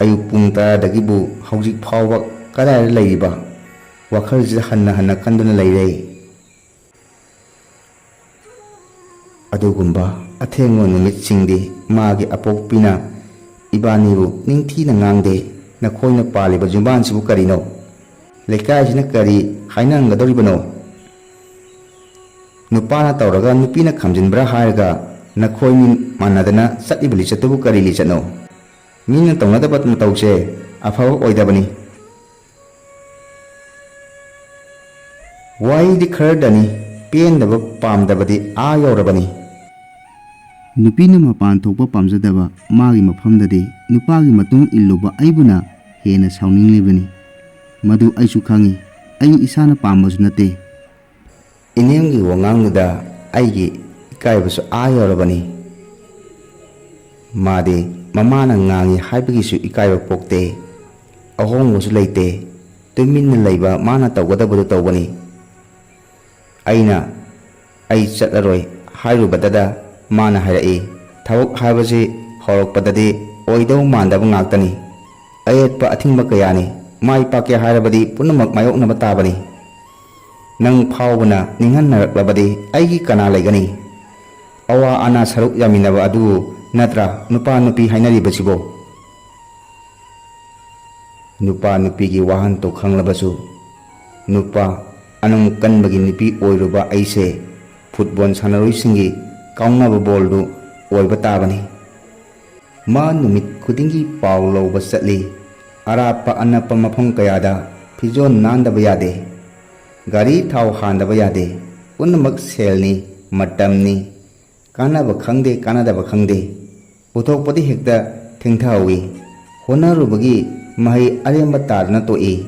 ꯑꯌꯨꯛ ꯄꯨꯡ ꯇꯔꯥꯗꯒꯤꯕꯨ ꯍꯧꯖꯤꯛ ꯐꯥꯎꯕ ꯀꯗꯥꯏꯗ ꯂꯩꯔꯤꯕ? ꯋꯥꯈꯜꯁꯤꯗ ꯍꯟꯅ ꯍꯟꯅ ꯈꯟꯗꯨꯅ ꯂꯩꯔꯦ꯫ ꯑꯗꯨꯒꯨꯝꯕ ꯑꯊꯦꯡꯕ ꯅꯨꯃꯤꯠꯁꯤꯡꯗꯤ ꯃꯥꯒꯤ ꯑꯄꯣꯛꯄꯤꯅ ꯏꯕꯥꯅꯤꯕꯨ ꯅꯤꯡꯊꯤꯅ ꯉꯥꯡꯗꯦ꯫ "ꯅꯈꯣꯏꯅ ꯄꯥꯜꯂꯤꯕ ꯌꯨꯝꯕꯥꯟꯁꯤꯕꯨ ꯀꯔꯤꯅꯣ? ꯂꯩꯀꯥꯏꯁꯤꯅ ꯀꯔꯤ ꯍꯥꯏꯅꯔꯝꯒꯗꯧꯔꯤꯕꯅꯣ? ꯅꯨꯄꯥꯅ ꯇꯧꯔꯒ ꯅꯨꯄꯤꯅ ꯈꯥꯝꯖꯤꯟꯕ꯭ꯔꯥ ꯍꯥꯏꯔꯒ ꯅꯈꯣꯏꯅꯤ ꯃꯥꯟꯅꯗꯅ ꯆꯠꯂꯤꯕ ꯂꯤꯆꯠꯇꯨꯕꯨ ꯀꯔꯤ ꯂꯤꯆꯠꯅꯣ? ꯃꯤꯅ ꯇꯧꯅꯗꯕ ꯃꯇꯧꯁꯦ ꯑꯐꯕ ꯑꯣꯏꯗꯕꯅꯤ꯫" ꯋꯥꯔꯤꯗꯤ ꯈꯔꯗꯅꯤ, ꯄꯦꯟꯗꯕ ꯄꯥꯝꯗꯕꯗꯤ ꯑꯥ ꯌꯧꯔꯕꯅꯤ꯫ ꯅꯨꯄꯤꯅ ꯃꯄꯥꯟ ꯊꯣꯛꯄ ꯄꯥꯝꯖꯗꯕ ꯃꯥꯒꯤ ꯃꯐꯝꯗꯗꯤ ꯅꯨꯄꯥꯒꯤ ꯃꯇꯨꯡ ꯏꯜꯂꯨꯕ ꯑꯩꯕꯨꯅ ꯍꯦꯟꯅ ꯁꯥꯎꯅꯤꯡꯂꯤꯕꯅꯤ꯫ ꯃꯗꯨ ꯑꯩꯁꯨ ꯈꯪꯏ, ꯑꯩ ꯏꯁꯥꯅ ꯄꯥꯝꯕꯁꯨ ꯅꯠꯇꯦ꯫ ꯏꯅꯦꯝꯒꯤ ꯋꯥꯉꯥꯡꯗꯨꯗ ꯑꯩꯒꯤ ꯏꯀꯥꯏꯕꯁꯨ ꯑꯥ ꯌꯧꯔꯕꯅꯤ꯫ ꯃꯥꯗꯤ ꯃꯃꯥꯅ ꯉꯥꯡꯉꯤ ꯍꯥꯏꯕꯒꯤꯁꯨ ꯏꯀꯥꯏꯕ ꯄꯣꯛꯇꯦ꯫ ꯑꯍꯣꯡꯕꯁꯨ ꯂꯩꯇꯦ꯫ ꯇꯨꯃꯤꯟꯅ ꯂꯩꯕ ꯃꯥꯅ ꯇꯧꯒꯗꯕꯗꯨ ꯇꯧꯕꯅꯤ꯫ ꯑꯩꯅ ꯑꯩ ꯆꯠꯂꯔꯣꯏ ꯍꯥꯏꯔꯨꯕꯗꯗ ꯃꯥꯅ ꯍꯥꯏꯔꯛꯏ, "ꯊꯕꯛ ꯍꯥꯏꯕꯁꯤ ꯍꯧꯔꯛꯄꯗꯗꯤ ꯑꯣꯏꯗꯧ ꯃꯥꯟꯗꯕ ꯉꯥꯛꯇꯅꯤ꯫ ꯑꯌꯦꯠꯄ ꯑꯊꯤꯡꯕ ꯀꯌꯥꯅꯤ꯫ ꯃꯥꯏ ꯄꯥꯛꯀꯦ ꯍꯥꯏꯔꯕꯗꯤ ꯄꯨꯝꯅꯃꯛ ꯃꯥꯌꯣꯛꯅꯕ ꯇꯥꯕꯅꯤ꯫ ꯅꯪ ꯐꯥꯎꯕꯅ ꯅꯤꯡꯍꯟꯅꯔꯛꯂꯕꯗꯤ ꯑꯩꯒꯤ ꯀꯅꯥ ꯂꯩꯒꯅꯤ? ꯑꯋꯥ ꯑꯅꯥ ꯁꯔꯨꯛ ꯌꯥꯃꯤꯟꯅꯕ ꯑꯗꯨꯕꯨ ꯅꯠꯇ꯭ꯔꯥ ꯅꯨꯄꯥ ꯅꯨꯄꯤ ꯍꯥꯏꯅꯔꯤꯕꯁꯤꯕꯣ?" ꯅꯨꯄꯥ ꯅꯨꯄꯤꯒꯤ ꯋꯥꯍꯟꯊꯣꯛ ꯈꯪꯂꯕꯁꯨ, ꯅꯨꯄꯥ ꯑꯅꯨꯡ ꯀꯟꯕꯒꯤ ꯅꯨꯄꯤ ꯑꯣꯏꯔꯨꯕ ꯑꯩꯁꯦ ꯐꯨꯠꯕꯣꯜ ꯁꯥꯟꯅꯔꯣꯏꯁꯤꯡꯒꯤ ꯀꯥꯎꯅꯕ ꯕꯣꯜꯗꯨ ꯑꯣꯏꯕ ꯇꯥꯕꯅꯤ꯫ ꯃꯥ ꯅꯨꯃꯤꯠ ꯈꯨꯗꯤꯡꯒꯤ ꯄꯥꯎ ꯂꯧꯕ ꯆꯠꯂꯤ꯫ ꯑꯔꯥꯞꯄ ꯑꯅꯛꯄ ꯃꯐꯝ ꯀꯌꯥꯗ ꯐꯤꯖꯣꯜ ꯅꯥꯟꯗꯕ ꯌꯥꯗꯦ꯫ ꯒꯥꯔꯤ ꯊꯥꯎ ꯍꯥꯟꯗꯕ ꯌꯥꯗꯦ꯫ ꯄꯨꯝꯅꯃꯛ ꯁꯦꯜꯅꯤ, ꯃꯇꯝꯅꯤ꯫ ꯀꯥꯟꯅꯕ ꯈꯪꯗꯦ, ꯀꯥꯟꯅꯗꯕ ꯈꯪꯗꯦ꯫ ꯄꯨꯊꯣꯛꯄꯗꯤ ꯍꯦꯛꯇ ꯊꯦꯡꯊꯍꯧꯏ꯫ ꯍꯣꯠꯅꯔꯨꯕꯒꯤ ꯃꯍꯩ ꯑꯔꯦꯝꯕ ꯇꯥꯗꯨꯅ ꯇꯣꯛꯏ꯫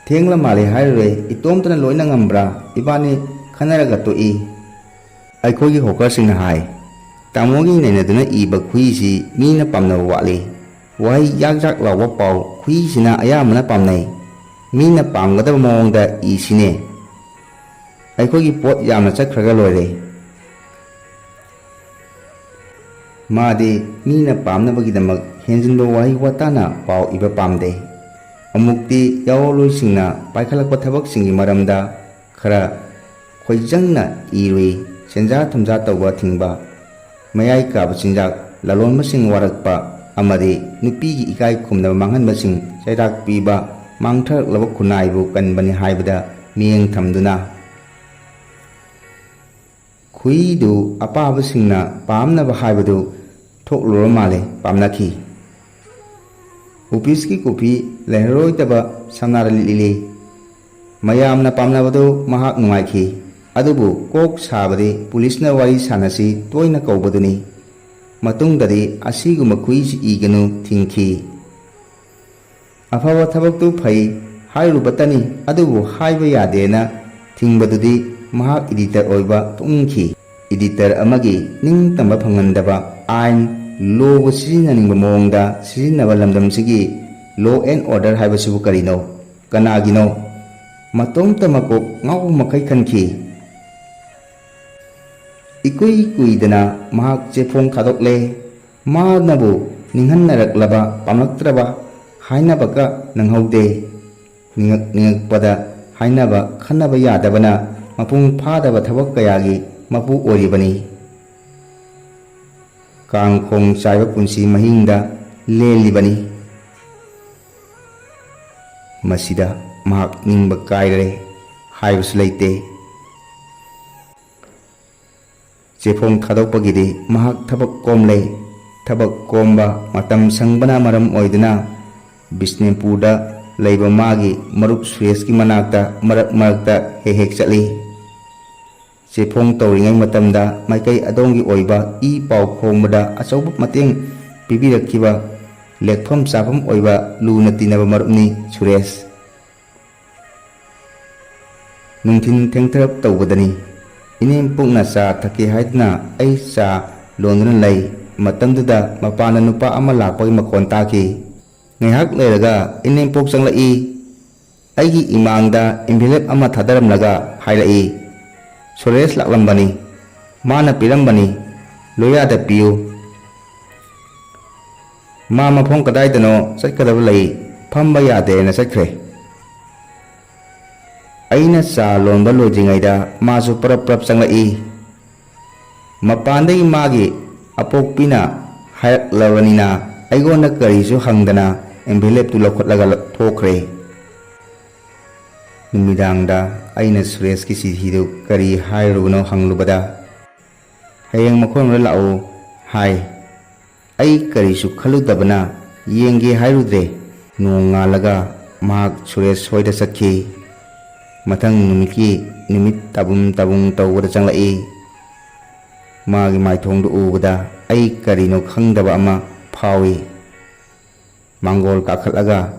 ꯊꯦꯡꯂ ꯃꯥꯜꯂꯦ ꯍꯥꯏꯔꯨꯔꯦ, ꯏꯇꯣꯝꯇꯅ ꯂꯣꯏꯅ ꯉꯝꯕ꯭ꯔꯥ? ꯏꯕꯥꯅꯤ ꯈꯟꯅꯔꯒ ꯇꯣꯛꯏ꯫ ꯑꯩꯈꯣꯏꯒꯤ ꯍꯣꯀꯔꯁꯤꯡꯅ ꯍꯥꯏ, "ꯇꯥꯃꯣꯒꯤ ꯅꯩꯅꯗꯨꯅ ꯏꯕ ꯈꯨꯏꯁꯤ ꯃꯤꯅ ꯄꯥꯝꯅꯕ ꯋꯥꯠꯂꯤ꯫ ꯋꯥꯍꯩ ꯌꯥꯛ ꯌꯥꯛ ꯂꯥꯎꯕ ꯄꯥꯎ ꯈꯨꯏꯁꯤꯅ ꯑꯌꯥꯝꯕꯅ ꯄꯥꯝꯅꯩ꯫ ꯃꯤꯅ ꯄꯥꯝꯒꯗꯕ ꯃꯑꯣꯡꯗ ꯏꯁꯤꯅꯦ꯫ ꯑꯩꯈꯣꯏꯒꯤ ꯄꯣꯠ ꯌꯥꯝꯅ ꯆꯠꯈ꯭ꯔꯒ ꯂꯣꯏꯔꯦ꯫" ꯃꯥꯗꯤ ꯃꯤꯅ ꯄꯥꯝꯅꯕꯒꯤꯗꯃꯛ ꯍꯦꯟꯖꯤꯟꯕ ꯋꯥꯍꯩ ꯋꯥꯇꯥꯅ ꯄꯥꯎ ꯏꯕ ꯄꯥꯝꯗꯦ꯫ ꯑꯃꯨꯛꯇꯤ ꯌꯥꯑꯣꯟꯂꯣꯏꯁꯤꯡꯅ ꯄꯥꯏꯈꯠꯂꯛꯄ ꯊꯕꯛꯁꯤꯡꯒꯤ ꯃꯔꯝꯗ ꯈꯔ ꯈꯣꯏꯖꯪꯅ ꯏꯔꯨꯏ꯫ ꯁꯦꯟꯖꯥ ꯊꯨꯝꯖꯥ ꯇꯧꯕ ꯊꯤꯡꯕ, ꯃꯌꯥꯏ ꯀꯥꯕ ꯆꯤꯟꯖꯥꯛ, ꯂꯂꯣꯟꯕꯁꯤꯡ ꯋꯥꯔꯛꯄ ꯑꯃꯗꯤ ꯅꯨꯄꯤꯒꯤ ꯏꯀꯥꯏ ꯈꯨꯝꯅꯕ ꯃꯥꯡꯍꯟꯕꯁꯤꯡ ꯆꯩꯔꯥꯛ ꯄꯤꯕ ꯃꯥꯡꯊꯔꯛꯂꯕ ꯈꯨꯟꯅꯥꯏꯕꯨ ꯀꯟꯕꯅꯤ ꯍꯥꯏꯕꯗ ꯃꯤꯠꯌꯦꯡ ꯊꯝꯗꯨꯅ, ꯈꯨꯏꯗꯨ ꯑꯄꯥꯕꯁꯤꯡꯅ ꯄꯥꯝꯅꯕ ꯍꯥꯏꯕꯗꯨ ꯊꯣꯛꯂꯨꯔ ꯃꯥꯜꯂꯦ, ꯄꯥꯝꯅꯈꯤ꯫ ꯑꯣꯐꯤꯁꯀꯤ ꯀꯣꯐꯤ ꯂꯩꯔꯔꯣꯏꯗꯕ ꯁꯝꯅꯥꯗ ꯂꯤꯠꯂꯤ꯫ ꯃꯌꯥꯝꯅ ꯄꯥꯝꯅꯕꯗꯨ ꯃꯍꯥꯛ ꯅꯨꯡꯉꯥꯏꯈꯤ꯫ ꯑꯗꯨꯕꯨ ꯀꯣꯛ ꯁꯥꯕꯗꯤ ꯄꯨꯂꯤꯁꯅ ꯋꯥꯔꯤ ꯁꯥꯟꯅꯁꯤ ꯇꯣꯏꯅ ꯀꯧꯕꯗꯨꯅꯤ꯫ ꯃꯇꯨꯡꯗꯗꯤ ꯑꯁꯤꯒꯨꯝꯕ ꯈꯨꯏꯁꯤ ꯏꯒꯅꯨ ꯊꯤꯡꯈꯤ꯫ ꯑꯐꯕ ꯊꯕꯛꯇꯨ ꯐꯩ ꯍꯥꯏꯔꯨꯕꯇꯅꯤ, ꯑꯗꯨꯕꯨ ꯍꯥꯏꯕ ꯌꯥꯗꯦꯅ ꯊꯤꯡꯕꯗꯨꯗꯤ ꯃꯍꯥꯛ ꯏꯗꯤꯇꯔ ꯑꯣꯏꯕ ꯄꯨꯛꯅꯤꯡꯈꯤ꯫ ꯏꯗꯤꯇꯔ ꯑꯃꯒꯤ ꯅꯤꯡꯇꯝꯕ ꯐꯪꯍꯟꯗꯕ ꯑꯥꯏꯟ, ꯂꯣꯕꯨ ꯁꯤꯖꯤꯟꯅꯅꯤꯡꯕ ꯃꯑꯣꯡꯗ ꯁꯤꯖꯤꯟꯅꯕ ꯂꯝꯗꯝꯁꯤꯒꯤ law and order ꯍꯥꯏꯕꯁꯤꯕꯨ ꯀꯔꯤꯅꯣ? ꯀꯅꯥꯒꯤꯅꯣ? ꯃꯇꯣꯝꯇ ꯃꯀꯣꯛ ꯉꯥꯎꯕ ꯃꯈꯩ ꯈꯟꯈꯤ꯫ ꯏꯀꯨꯏ ꯀꯨꯏꯗꯅ ꯃꯍꯥꯛ ꯆꯦꯐꯣꯡ ꯊꯥꯗꯣꯛꯂꯦ꯫ ꯃꯥꯅꯕꯨ ꯅꯤꯡꯍꯟꯅꯔꯛꯂꯕ ꯄꯥꯝꯂꯛꯇ꯭ꯔꯕ ꯍꯥꯏꯅꯕꯒ ꯅꯪꯍꯧꯗꯦ꯫ ꯅꯤꯡꯉꯛ ꯅꯤꯡꯉꯛꯄꯗ ꯍꯥꯏꯅꯕ ꯈꯟꯅꯕ ꯌꯥꯗꯕꯅ ꯃꯄꯨꯡ ꯐꯥꯗꯕ ꯊꯕꯛ ꯀꯌꯥꯒꯤ ꯃꯄꯨ ꯑꯣꯏꯔꯤꯕꯅꯤ꯫ ꯀꯥꯡꯈꯣꯡ ꯆꯥꯏꯕ ꯄꯨꯟꯁꯤ ꯃꯍꯤꯡꯗ ꯂꯦꯜꯂꯤꯕꯅꯤ꯫ ꯃꯁꯤꯗ ꯃꯍꯥꯛ ꯅꯤꯡꯕ ꯀꯥꯏꯔꯦ ꯍꯥꯏꯕꯁꯨ ꯂꯩꯇꯦ꯫ ꯆꯦꯐꯣꯡ ꯊꯥꯗꯣꯛꯄꯒꯤꯗꯤ ꯃꯍꯥꯛ ꯊꯕꯛ ꯀꯣꯝꯂꯦ꯫ ꯊꯕꯛ ꯀꯣꯝꯕ, ꯃꯇꯝ ꯁꯪꯕꯅ ꯃꯔꯝ ꯑꯣꯏꯗꯨꯅ ꯕꯤꯁꯅꯨꯄꯨꯔꯗ ꯂꯩꯕ ꯃꯥꯒꯤ ꯃꯔꯨꯞ ꯁꯨꯔꯦꯁꯀꯤ ꯃꯅꯥꯛꯇ ꯃꯔꯛ ꯃꯔꯛꯇ ꯍꯦꯛ ꯍꯦꯛ ꯆꯠꯂꯤ꯫ ꯆꯦꯐꯣꯡ ꯇꯧꯔꯤꯉꯩ ꯃꯇꯝꯗ ꯃꯥꯏꯀꯩ ꯑꯗꯣꯝꯒꯤ ꯑꯣꯏꯕ ꯏ ꯄꯥꯎ ꯈꯣꯝꯕꯗ ꯑꯆꯧꯕ ꯃꯇꯦꯡ ꯄꯤꯕꯤꯔꯛꯈꯤꯕ ꯂꯦꯛꯐꯝ ꯆꯥꯐꯝ ꯑꯣꯏꯕ ꯂꯨꯅ ꯇꯤꯟꯅꯕ ꯃꯔꯨꯞꯅꯤ ꯁꯨꯔꯦꯁ꯫ ꯅꯨꯡꯊꯤꯟ ꯊꯦꯡꯊꯔꯞ ꯇꯧꯕꯗꯅꯤ꯫ ꯏꯅꯦꯝꯄꯣꯛꯅ ꯆꯥ ꯊꯛꯀꯦ ꯍꯥꯏꯗꯨꯅ ꯑꯩ ꯆꯥ ꯂꯣꯟꯗꯨꯅ ꯂꯩ꯫ ꯃꯇꯝꯗꯨꯗ ꯃꯄꯥꯟꯗ ꯅꯨꯄꯥ ꯑꯃ ꯂꯥꯛꯄꯒꯤ ꯃꯈꯣꯟ ꯇꯥꯈꯤ꯫ ꯉꯥꯏꯍꯥꯛ ꯂꯩꯔꯒ ꯏꯅꯦꯝꯄꯣꯛ ꯆꯪꯂꯛꯏ꯫ ꯑꯩꯒꯤ ꯏꯃꯥꯡꯗ envelope ꯑꯃ ꯊꯥꯗꯔꯝꯂꯒ ꯍꯥꯏꯔꯛꯏ, "ꯁꯨꯔꯦꯁ ꯂꯥꯛꯂꯝꯕꯅꯤ꯫ ꯃꯥꯅ ꯄꯤꯔꯝꯕꯅꯤ꯫ ꯂꯣꯌꯥꯗ ꯄꯤꯌꯨ꯫ ꯃꯥ ꯃꯐꯝ ꯀꯗꯥꯏꯗꯅꯣ ꯆꯠꯀꯗꯕ ꯂꯩ, ꯐꯝꯕ ꯌꯥꯗꯦꯅ ꯆꯠꯈ꯭ꯔꯦ꯫" ꯑꯩꯅ ꯆꯥ ꯂꯣꯟꯕ ꯂꯣꯏꯗ꯭ꯔꯤꯉꯩꯗ ꯃꯥꯁꯨ ꯄꯔꯞ ꯄꯔꯞ ꯆꯪꯂꯛꯏ꯫ ꯃꯄꯥꯟꯗꯒꯤ ꯃꯥꯒꯤ ꯑꯄꯣꯛꯄꯤꯅ ꯍꯥꯏꯔꯛꯂꯕꯅꯤꯅ ꯑꯩꯉꯣꯟꯗ ꯀꯔꯤꯁꯨ ꯍꯪꯗꯅ envelopeꯇꯨ ꯂꯧꯈꯠꯂꯒ ꯊꯣꯛꯈ꯭ꯔꯦ꯫ ꯅꯨꯃꯤꯗꯥꯡꯗ ꯑꯩꯅ ꯁꯨꯔꯦꯁꯀꯤ ꯆꯤꯊꯤꯗꯨ ꯀꯔꯤ ꯍꯥꯏꯔꯨꯕꯅꯣ ꯍꯪꯂꯨꯕꯗ, "ꯍꯌꯦꯡ ꯃꯈꯣꯏꯔꯣꯝꯗ ꯂꯥꯛꯎ" ꯍꯥꯏ꯫ ꯑꯩ ꯀꯔꯤꯁꯨ ꯈꯜꯂꯨꯗꯕꯅ ꯌꯦꯡꯒꯦ ꯍꯥꯏꯔꯨꯗ꯭ꯔꯦ꯫ ꯅꯣꯡꯉꯥꯜꯂꯒ ꯃꯍꯥꯛ ꯁꯨꯔꯦꯁ ꯍꯣꯏꯗ ꯆꯠꯈꯤ꯫ ꯃꯊꯪ ꯅꯨꯃꯤꯠꯀꯤ ꯅꯨꯃꯤꯠ ꯇꯥꯕꯨꯝ ꯇꯥꯕꯨꯝ ꯇꯧꯕꯗ ꯆꯪꯂꯛꯏ꯫ ꯃꯥꯒꯤ ꯃꯥꯏꯊꯣꯡꯗꯨ ꯎꯕꯗ ꯑꯩ ꯀꯔꯤꯅꯣ ꯈꯪꯗꯕ ꯑꯃ ꯐꯥꯎꯏ꯫ ꯃꯥꯡꯒꯣꯜ ꯀꯥꯈꯠꯂꯒ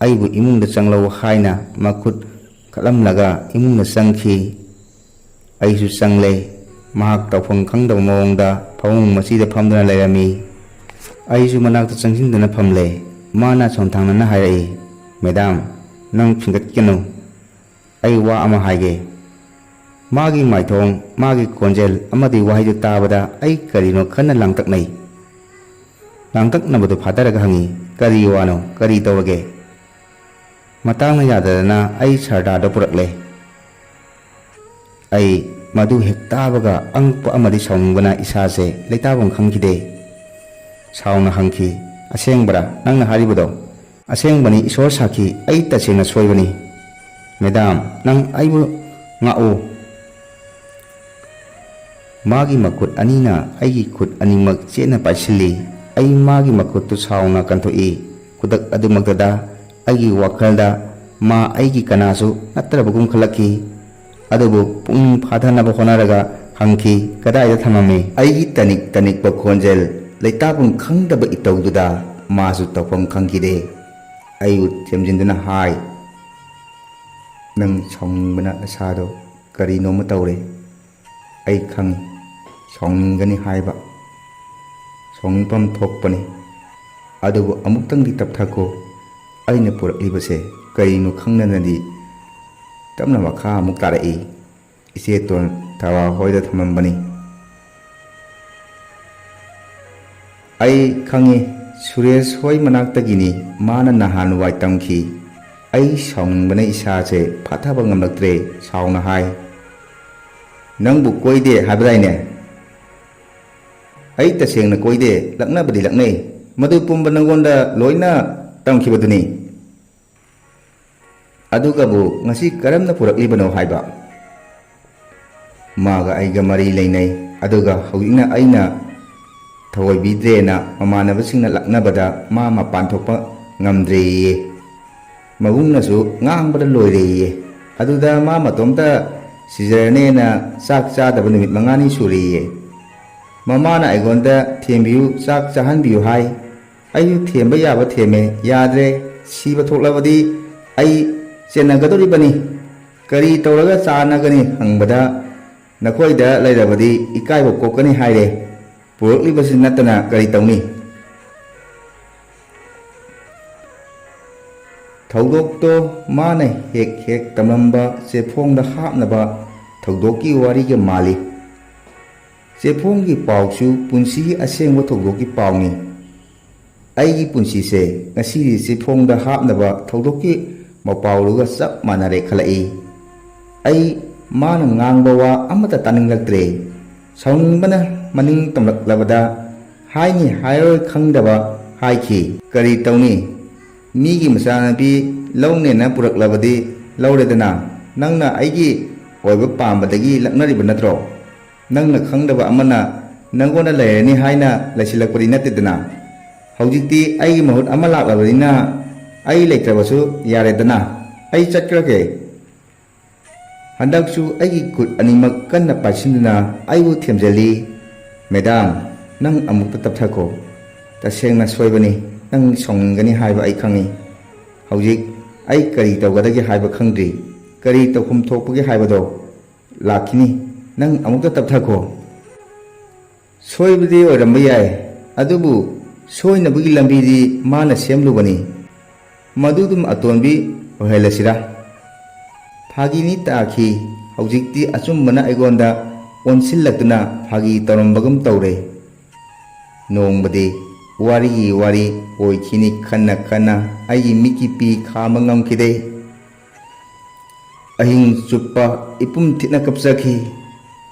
ꯑꯩꯕꯨ ꯏꯃꯨꯡꯗ ꯆꯪꯂꯛꯎ ꯍꯥꯏꯅ ꯃꯈꯨꯠ ꯈꯠꯂꯝꯂꯒ ꯏꯃꯨꯡꯗ ꯆꯪꯈꯤ꯫ ꯑꯩꯁꯨ ꯆꯪꯂꯦ꯫ ꯃꯍꯥꯛ ꯇꯧꯐꯝ ꯈꯪꯗꯕ ꯃꯑꯣꯡꯗ ꯐꯃꯨꯡ ꯃꯆꯤꯗ ꯐꯝꯗꯨꯅ ꯂꯩꯔꯝꯃꯤ꯫ ꯑꯩꯁꯨ ꯃꯅꯥꯛꯇ ꯆꯪꯁꯤꯟꯗꯨꯅ ꯐꯝꯂꯦ꯫ ꯃꯥꯅ ꯁꯣꯟꯊꯥꯡꯅꯅ ꯍꯥꯏꯔꯛꯏ, "ꯃꯦꯗꯥꯝ, ꯅꯪ ꯐꯤꯡꯒꯠꯀꯅꯨ꯫ ꯑꯩ ꯋꯥ ꯑꯃ ꯍꯥꯏꯒꯦ꯫" ꯃꯥꯒꯤ ꯃꯥꯏꯊꯣꯡ, ꯃꯥꯒꯤ ꯈꯣꯟꯖꯦꯜ ꯑꯃꯗꯤ ꯋꯥꯍꯩꯗꯨ ꯇꯥꯕꯗ ꯑꯩ ꯀꯔꯤꯅꯣ ꯈꯟꯅ ꯂꯥꯡꯇꯛꯅꯩ꯫ ꯂꯥꯡꯇꯛꯅꯕꯗꯨ ꯐꯥꯊꯔꯒ ꯍꯪꯉꯤ, "ꯀꯔꯤ ꯋꯥꯅꯣ? ꯀꯔꯤ ꯇꯧꯔꯒꯦ?" ꯃꯇꯥꯡꯅ ꯌꯥꯗꯗꯅ ꯑꯩ ꯁꯔꯗꯥꯔꯗ ꯄꯨꯔꯛꯂꯦ꯫ ꯑꯩ ꯃꯗꯨ ꯍꯦꯛ ꯇꯥꯕꯒ ꯑꯉꯛꯄ ꯑꯃꯗꯤ ꯁꯥꯎꯅꯤꯡꯕꯅ ꯏꯁꯥꯁꯦ ꯂꯩꯇꯥꯐꯝ ꯈꯪꯈꯤꯗꯦ꯫ ꯁꯥꯎꯅ ꯍꯪꯈꯤ, "ꯑꯁꯦꯡꯕꯔꯥ ꯅꯪꯅ ꯍꯥꯏꯔꯤꯕꯗꯣ?" "ꯑꯁꯦꯡꯕꯅꯤ, ꯏꯁꯣꯔ ꯁꯥꯈꯤ, ꯑꯩ ꯇꯁꯦꯡꯅ ꯁꯣꯏꯕꯅꯤ꯫ ꯃꯦꯗꯥꯝ, ꯅꯪ ꯑꯩꯕꯨ ꯉꯥꯛꯎ꯫" ꯃꯥꯒꯤ ꯃꯈꯨꯠ ꯑꯅꯤꯅ ꯑꯩꯒꯤ ꯈꯨꯠ ꯑꯅꯤꯃꯛ ꯆꯦꯠꯅ ꯄꯥꯏꯁꯤꯜꯂꯤ꯫ ꯑꯩ ꯃꯥꯒꯤ ꯃꯈꯨꯠꯇꯨ ꯁꯥꯎꯅ ꯀꯟꯊꯣꯛꯏ꯫ ꯈꯨꯗꯛ ꯑꯗꯨꯃꯛꯇꯗ ꯑꯩꯒꯤ ꯋꯥꯈꯜꯗ ꯃꯥ ꯑꯩꯒꯤ ꯀꯅꯥꯁꯨ ꯅꯠꯇ꯭ꯔꯕꯒꯨꯝ ꯈꯜꯂꯛꯈꯤ꯫ ꯑꯗꯨꯕꯨ ꯄꯨꯛꯅꯤꯡ ꯐꯥꯊꯅꯕ ꯍꯣꯠꯅꯔꯒ ꯍꯪꯈꯤ, "ꯀꯗꯥꯏꯗ ꯊꯝꯃꯝꯃꯤ?" ꯑꯩꯒꯤ ꯇꯅꯤꯛ ꯇꯅꯤꯛꯄ ꯈꯣꯟꯖꯦꯜ, ꯂꯩꯇꯥꯐꯝ ꯈꯪꯗꯕ ꯏꯇꯧꯗꯨꯗ ꯃꯥꯁꯨ ꯇꯧꯐꯝ ꯈꯪꯈꯤꯗꯦ꯫ ꯑꯩꯕꯨ ꯊꯦꯝꯖꯤꯟꯗꯨꯅ ꯍꯥꯏ, "ꯅꯪ ꯁꯥꯎꯅꯤꯡꯕꯅ ꯅꯁꯥꯗꯣ ꯀꯔꯤꯅꯣꯃ ꯇꯧꯔꯦ꯫ ꯑꯩ ꯈꯪꯏ, ꯁꯥꯎꯅꯤꯡꯒꯅꯤ ꯍꯥꯏꯕ꯫ ꯁꯥꯎꯅꯤꯡꯐꯝ ꯊꯣꯛꯄꯅꯤ꯫ ꯑꯗꯨꯕꯨ ꯑꯃꯨꯛꯇꯪꯗꯤ ꯇꯞꯊꯈꯣ꯫ ꯑꯩꯅ ꯄꯨꯔꯛꯂꯤꯕꯁꯦ ꯀꯔꯤꯅꯣ ꯈꯪꯗꯅꯗꯤ ꯇꯞꯅ ꯃꯈꯥ ꯑꯃꯨꯛ ꯇꯥꯔꯛꯏ꯫ ꯏꯆꯦꯇꯣꯟ ꯊꯋꯥ ꯍꯣꯏꯗ ꯊꯝꯂꯝꯕꯅꯤ꯫ ꯑꯩ ꯈꯪꯏ, ꯁꯨꯔꯦꯁ ꯍꯣꯏ ꯃꯅꯥꯛꯇꯒꯤꯅꯤ꯫ ꯃꯥꯅ ꯅꯍꯥꯟꯋꯥꯏ ꯇꯝꯈꯤ꯫ ꯑꯩ ꯁꯥꯎꯅꯤꯡꯕꯅ ꯏꯁꯥꯁꯦ ꯐꯥꯊꯕ ꯉꯝꯂꯛꯇ꯭ꯔꯦ꯫ ꯁꯥꯎꯅ ꯍꯥꯏ, "ꯅꯪꯕꯨ ꯀꯣꯏꯗꯦ ꯍꯥꯏꯕꯗꯥꯏꯅꯦ?" "ꯑꯩ ꯇꯁꯦꯡꯅ ꯀꯣꯏꯗꯦ, ꯂꯛꯅꯕꯗꯤ ꯂꯛꯅꯩ꯫ ꯃꯗꯨ ꯄꯨꯝꯕ ꯅꯪꯉꯣꯟꯗ ꯂꯣꯏꯅ ꯇꯝꯈꯤꯕꯗꯨꯅꯤ꯫ ꯑꯗꯨꯒꯕꯨ ꯉꯁꯤ ꯀꯔꯝꯅ ꯄꯨꯔꯛꯂꯤꯕꯅꯣ ꯍꯥꯏꯕ?" ꯃꯥꯒ ꯑꯩꯒ ꯃꯔꯤ ꯂꯩꯅꯩ꯫ ꯑꯗꯨꯒ ꯍꯧꯖꯤꯛꯅ ꯑꯩꯅ ꯊꯑꯣꯏꯕꯤꯗ꯭ꯔꯦꯅ ꯃꯃꯥꯟꯅꯕꯁꯤꯡꯅ ꯂꯛꯅꯕꯗ ꯃꯥ ꯃꯄꯥꯟ ꯊꯣꯛꯄ ꯉꯝꯗ꯭ꯔꯦꯌꯦ꯫ ꯃꯕꯨꯡꯅꯁꯨ ꯉꯥꯡꯕꯗ ꯂꯣꯏꯔꯦꯌꯦ꯫ ꯑꯗꯨꯗ ꯃꯥ ꯃꯇꯣꯝꯇ ꯁꯤꯖꯔꯅꯦꯅ ꯆꯥꯛ ꯆꯥꯗꯕ ꯅꯨꯃꯤꯠ ꯃꯉꯥꯅꯤ ꯁꯨꯔꯦꯌꯦ꯫ ꯃꯃꯥꯅ ꯑꯩꯉꯣꯟꯗ "ꯊꯦꯝꯕꯤꯌꯨ, ꯆꯥꯛ ꯆꯥꯍꯟꯕꯤꯌꯨ" ꯍꯥꯏ꯫ ꯑꯩꯁꯨ ꯊꯦꯝꯕ ꯌꯥꯕ ꯊꯦꯝꯃꯦ, ꯌꯥꯗ꯭ꯔꯦ꯫ ꯁꯤꯕ ꯊꯣꯛꯂꯕꯗꯤ ꯑꯩ ꯆꯦꯟꯅꯒꯗꯧꯔꯤꯕꯅꯤ꯫ ꯀꯔꯤ ꯇꯧꯔꯒ ꯆꯥꯟꯅꯒꯅꯤ ꯍꯪꯕꯗ, "ꯅꯈꯣꯏꯗ ꯂꯩꯔꯕꯗꯤ ꯏꯀꯥꯏꯕ ꯀꯣꯛꯀꯅꯤ" ꯍꯥꯏꯔꯦ꯫ ꯄꯨꯔꯛꯂꯤꯕꯁꯤ ꯅꯠꯇꯅ ꯀꯔꯤ ꯇꯧꯅꯤ? ꯊꯧꯗꯣꯛꯇꯣ ꯃꯥꯅ ꯍꯦꯛ ꯍꯦꯛ ꯇꯝꯂꯝꯕ ꯆꯦꯐꯣꯡꯗ ꯍꯥꯞꯅꯕ ꯊꯧꯗꯣꯛꯀꯤ ꯋꯥꯔꯤꯒ ꯃꯥꯜꯂꯤ꯫ ꯆꯦꯐꯣꯡꯒꯤ ꯄꯥꯎꯁꯨ ꯄꯨꯟꯁꯤꯒꯤ ꯑꯁꯦꯡꯕ ꯊꯧꯗꯣꯛꯀꯤ ꯄꯥꯎꯅꯤ꯫ ꯑꯩꯒꯤ ꯄꯨꯟꯁꯤꯁꯦ ꯉꯁꯤꯗꯤ ꯆꯦꯐꯣꯡꯗ ꯍꯥꯞꯅꯕ ꯊꯧꯗꯣꯛꯀꯤ ꯃꯄꯥꯎꯗꯨꯒ ꯆꯞ ꯃꯥꯟꯅꯔꯦ ꯈꯜꯂꯛꯏ꯫ ꯑꯩ ꯃꯥꯅ ꯉꯥꯡꯕ ꯋꯥ ꯑꯃꯠꯇ ꯇꯥꯅꯤꯡꯂꯛꯇ꯭ꯔꯦ꯫ ꯁꯥꯎꯅꯤꯡꯕꯅ ꯃꯅꯤꯡ ꯇꯝꯂꯛꯂꯕꯗ ꯍꯥꯏꯅꯤ ꯍꯥꯏꯔꯣꯏ ꯈꯪꯗꯕ ꯍꯥꯏꯈꯤ꯫ ꯀꯔꯤ ꯇꯧꯅꯤ? ꯃꯤꯒꯤ ꯃꯆꯥꯅꯨꯄꯤ ꯂꯧꯅꯦꯅ ꯄꯨꯔꯛꯂꯕꯗꯤ ꯂꯧꯔꯦꯗꯅ꯫ ꯅꯪꯅ ꯑꯩꯒꯤ ꯑꯣꯏꯕ ꯄꯥꯝꯕꯗꯒꯤ ꯂꯛꯅꯔꯤꯕ ꯅꯠꯇ꯭ꯔꯣ? ꯅꯪꯅ ꯈꯪꯗꯕ ꯑꯃꯅ ꯅꯪꯉꯣꯟꯗ ꯂꯩꯔꯅꯤ ꯍꯥꯏꯅ ꯂꯩꯁꯤꯜꯂꯛꯄꯗꯤ ꯅꯠꯇꯦꯗꯅ꯫ ꯍꯧꯖꯤꯛꯇꯤ ꯑꯩꯒꯤ ꯃꯍꯨꯠ ꯑꯃ ꯂꯥꯛꯂꯕꯅꯤꯅ ꯑꯩ ꯂꯩꯇ꯭ꯔꯕꯁꯨ ꯌꯥꯔꯦꯗꯅ꯫ ꯑꯩ ꯆꯠꯈ꯭ꯔꯒꯦ꯫ ꯍꯟꯗꯛꯁꯨ ꯑꯩꯒꯤ ꯈꯨꯠ ꯑꯅꯤꯃꯛ ꯀꯟꯅ ꯄꯥꯏꯁꯤꯟꯗꯨꯅ ꯑꯩꯕꯨ ꯊꯦꯝꯖꯤꯜꯂꯤ꯫ "ꯃꯦꯗꯥꯝ, ꯅꯪ ꯑꯃꯨꯛꯇ ꯇꯞꯊꯈꯣ꯫ ꯇꯁꯦꯡꯅ ꯁꯣꯏꯕꯅꯤ, ꯅꯪ ꯁꯥꯎꯅꯤꯡꯒꯅꯤ ꯍꯥꯏꯕ ꯑꯩ ꯈꯪꯏ꯫ ꯍꯧꯖꯤꯛ ꯑꯩ ꯀꯔꯤ ꯇꯧꯒꯗꯒꯦ ꯍꯥꯏꯕ ꯈꯪꯗ꯭ꯔꯤ꯫ ꯀꯔꯤ ꯇꯧꯐꯝ ꯊꯣꯛꯄꯒꯦ ꯍꯥꯏꯕꯗꯣ ꯂꯥꯛꯈꯤꯅꯤ꯫ ꯅꯪ ꯑꯃꯨꯛꯇ ꯇꯞꯊꯈꯣ꯫" ꯁꯣꯏꯕꯗꯤ ꯑꯣꯏꯔꯝꯕ ꯌꯥꯏ, ꯑꯗꯨꯕꯨ ꯁꯣꯏꯅꯕꯒꯤ ꯂꯝꯕꯤꯗꯤ ꯃꯥꯅ ꯁꯦꯝꯂꯨꯕꯅꯤ꯫ ꯃꯗꯨꯗꯨꯝ ꯑꯇꯣꯟꯕꯤ ꯑꯣꯏꯍꯜꯂꯁꯤꯔꯥ? ꯐꯥꯒꯤꯅꯤ ꯇꯥꯈꯤ꯫ ꯍꯧꯖꯤꯛꯇꯤ ꯑꯆꯨꯝꯕꯅ ꯑꯩꯉꯣꯟꯗ ꯑꯣꯟꯁꯤꯜꯂꯛꯇꯨꯅ ꯐꯥꯒꯤ ꯇꯧꯔꯝꯕꯒꯨꯝ ꯇꯧꯔꯦ꯫ ꯅꯣꯡꯃꯗꯤ ꯋꯥꯔꯤꯒꯤ ꯋꯥꯔꯤ ꯑꯣꯏꯈꯤꯅꯤ ꯈꯟꯅ ꯈꯟꯅ ꯑꯩꯒꯤ ꯃꯤꯠꯀꯤ ꯄꯤ ꯈꯥꯝꯕ ꯉꯝꯈꯤꯗꯦ꯫ ꯑꯍꯤꯡ ꯆꯨꯞꯄ ꯏꯄꯨꯝ ꯊꯤꯠꯅ ꯀꯞꯆꯈꯤ꯫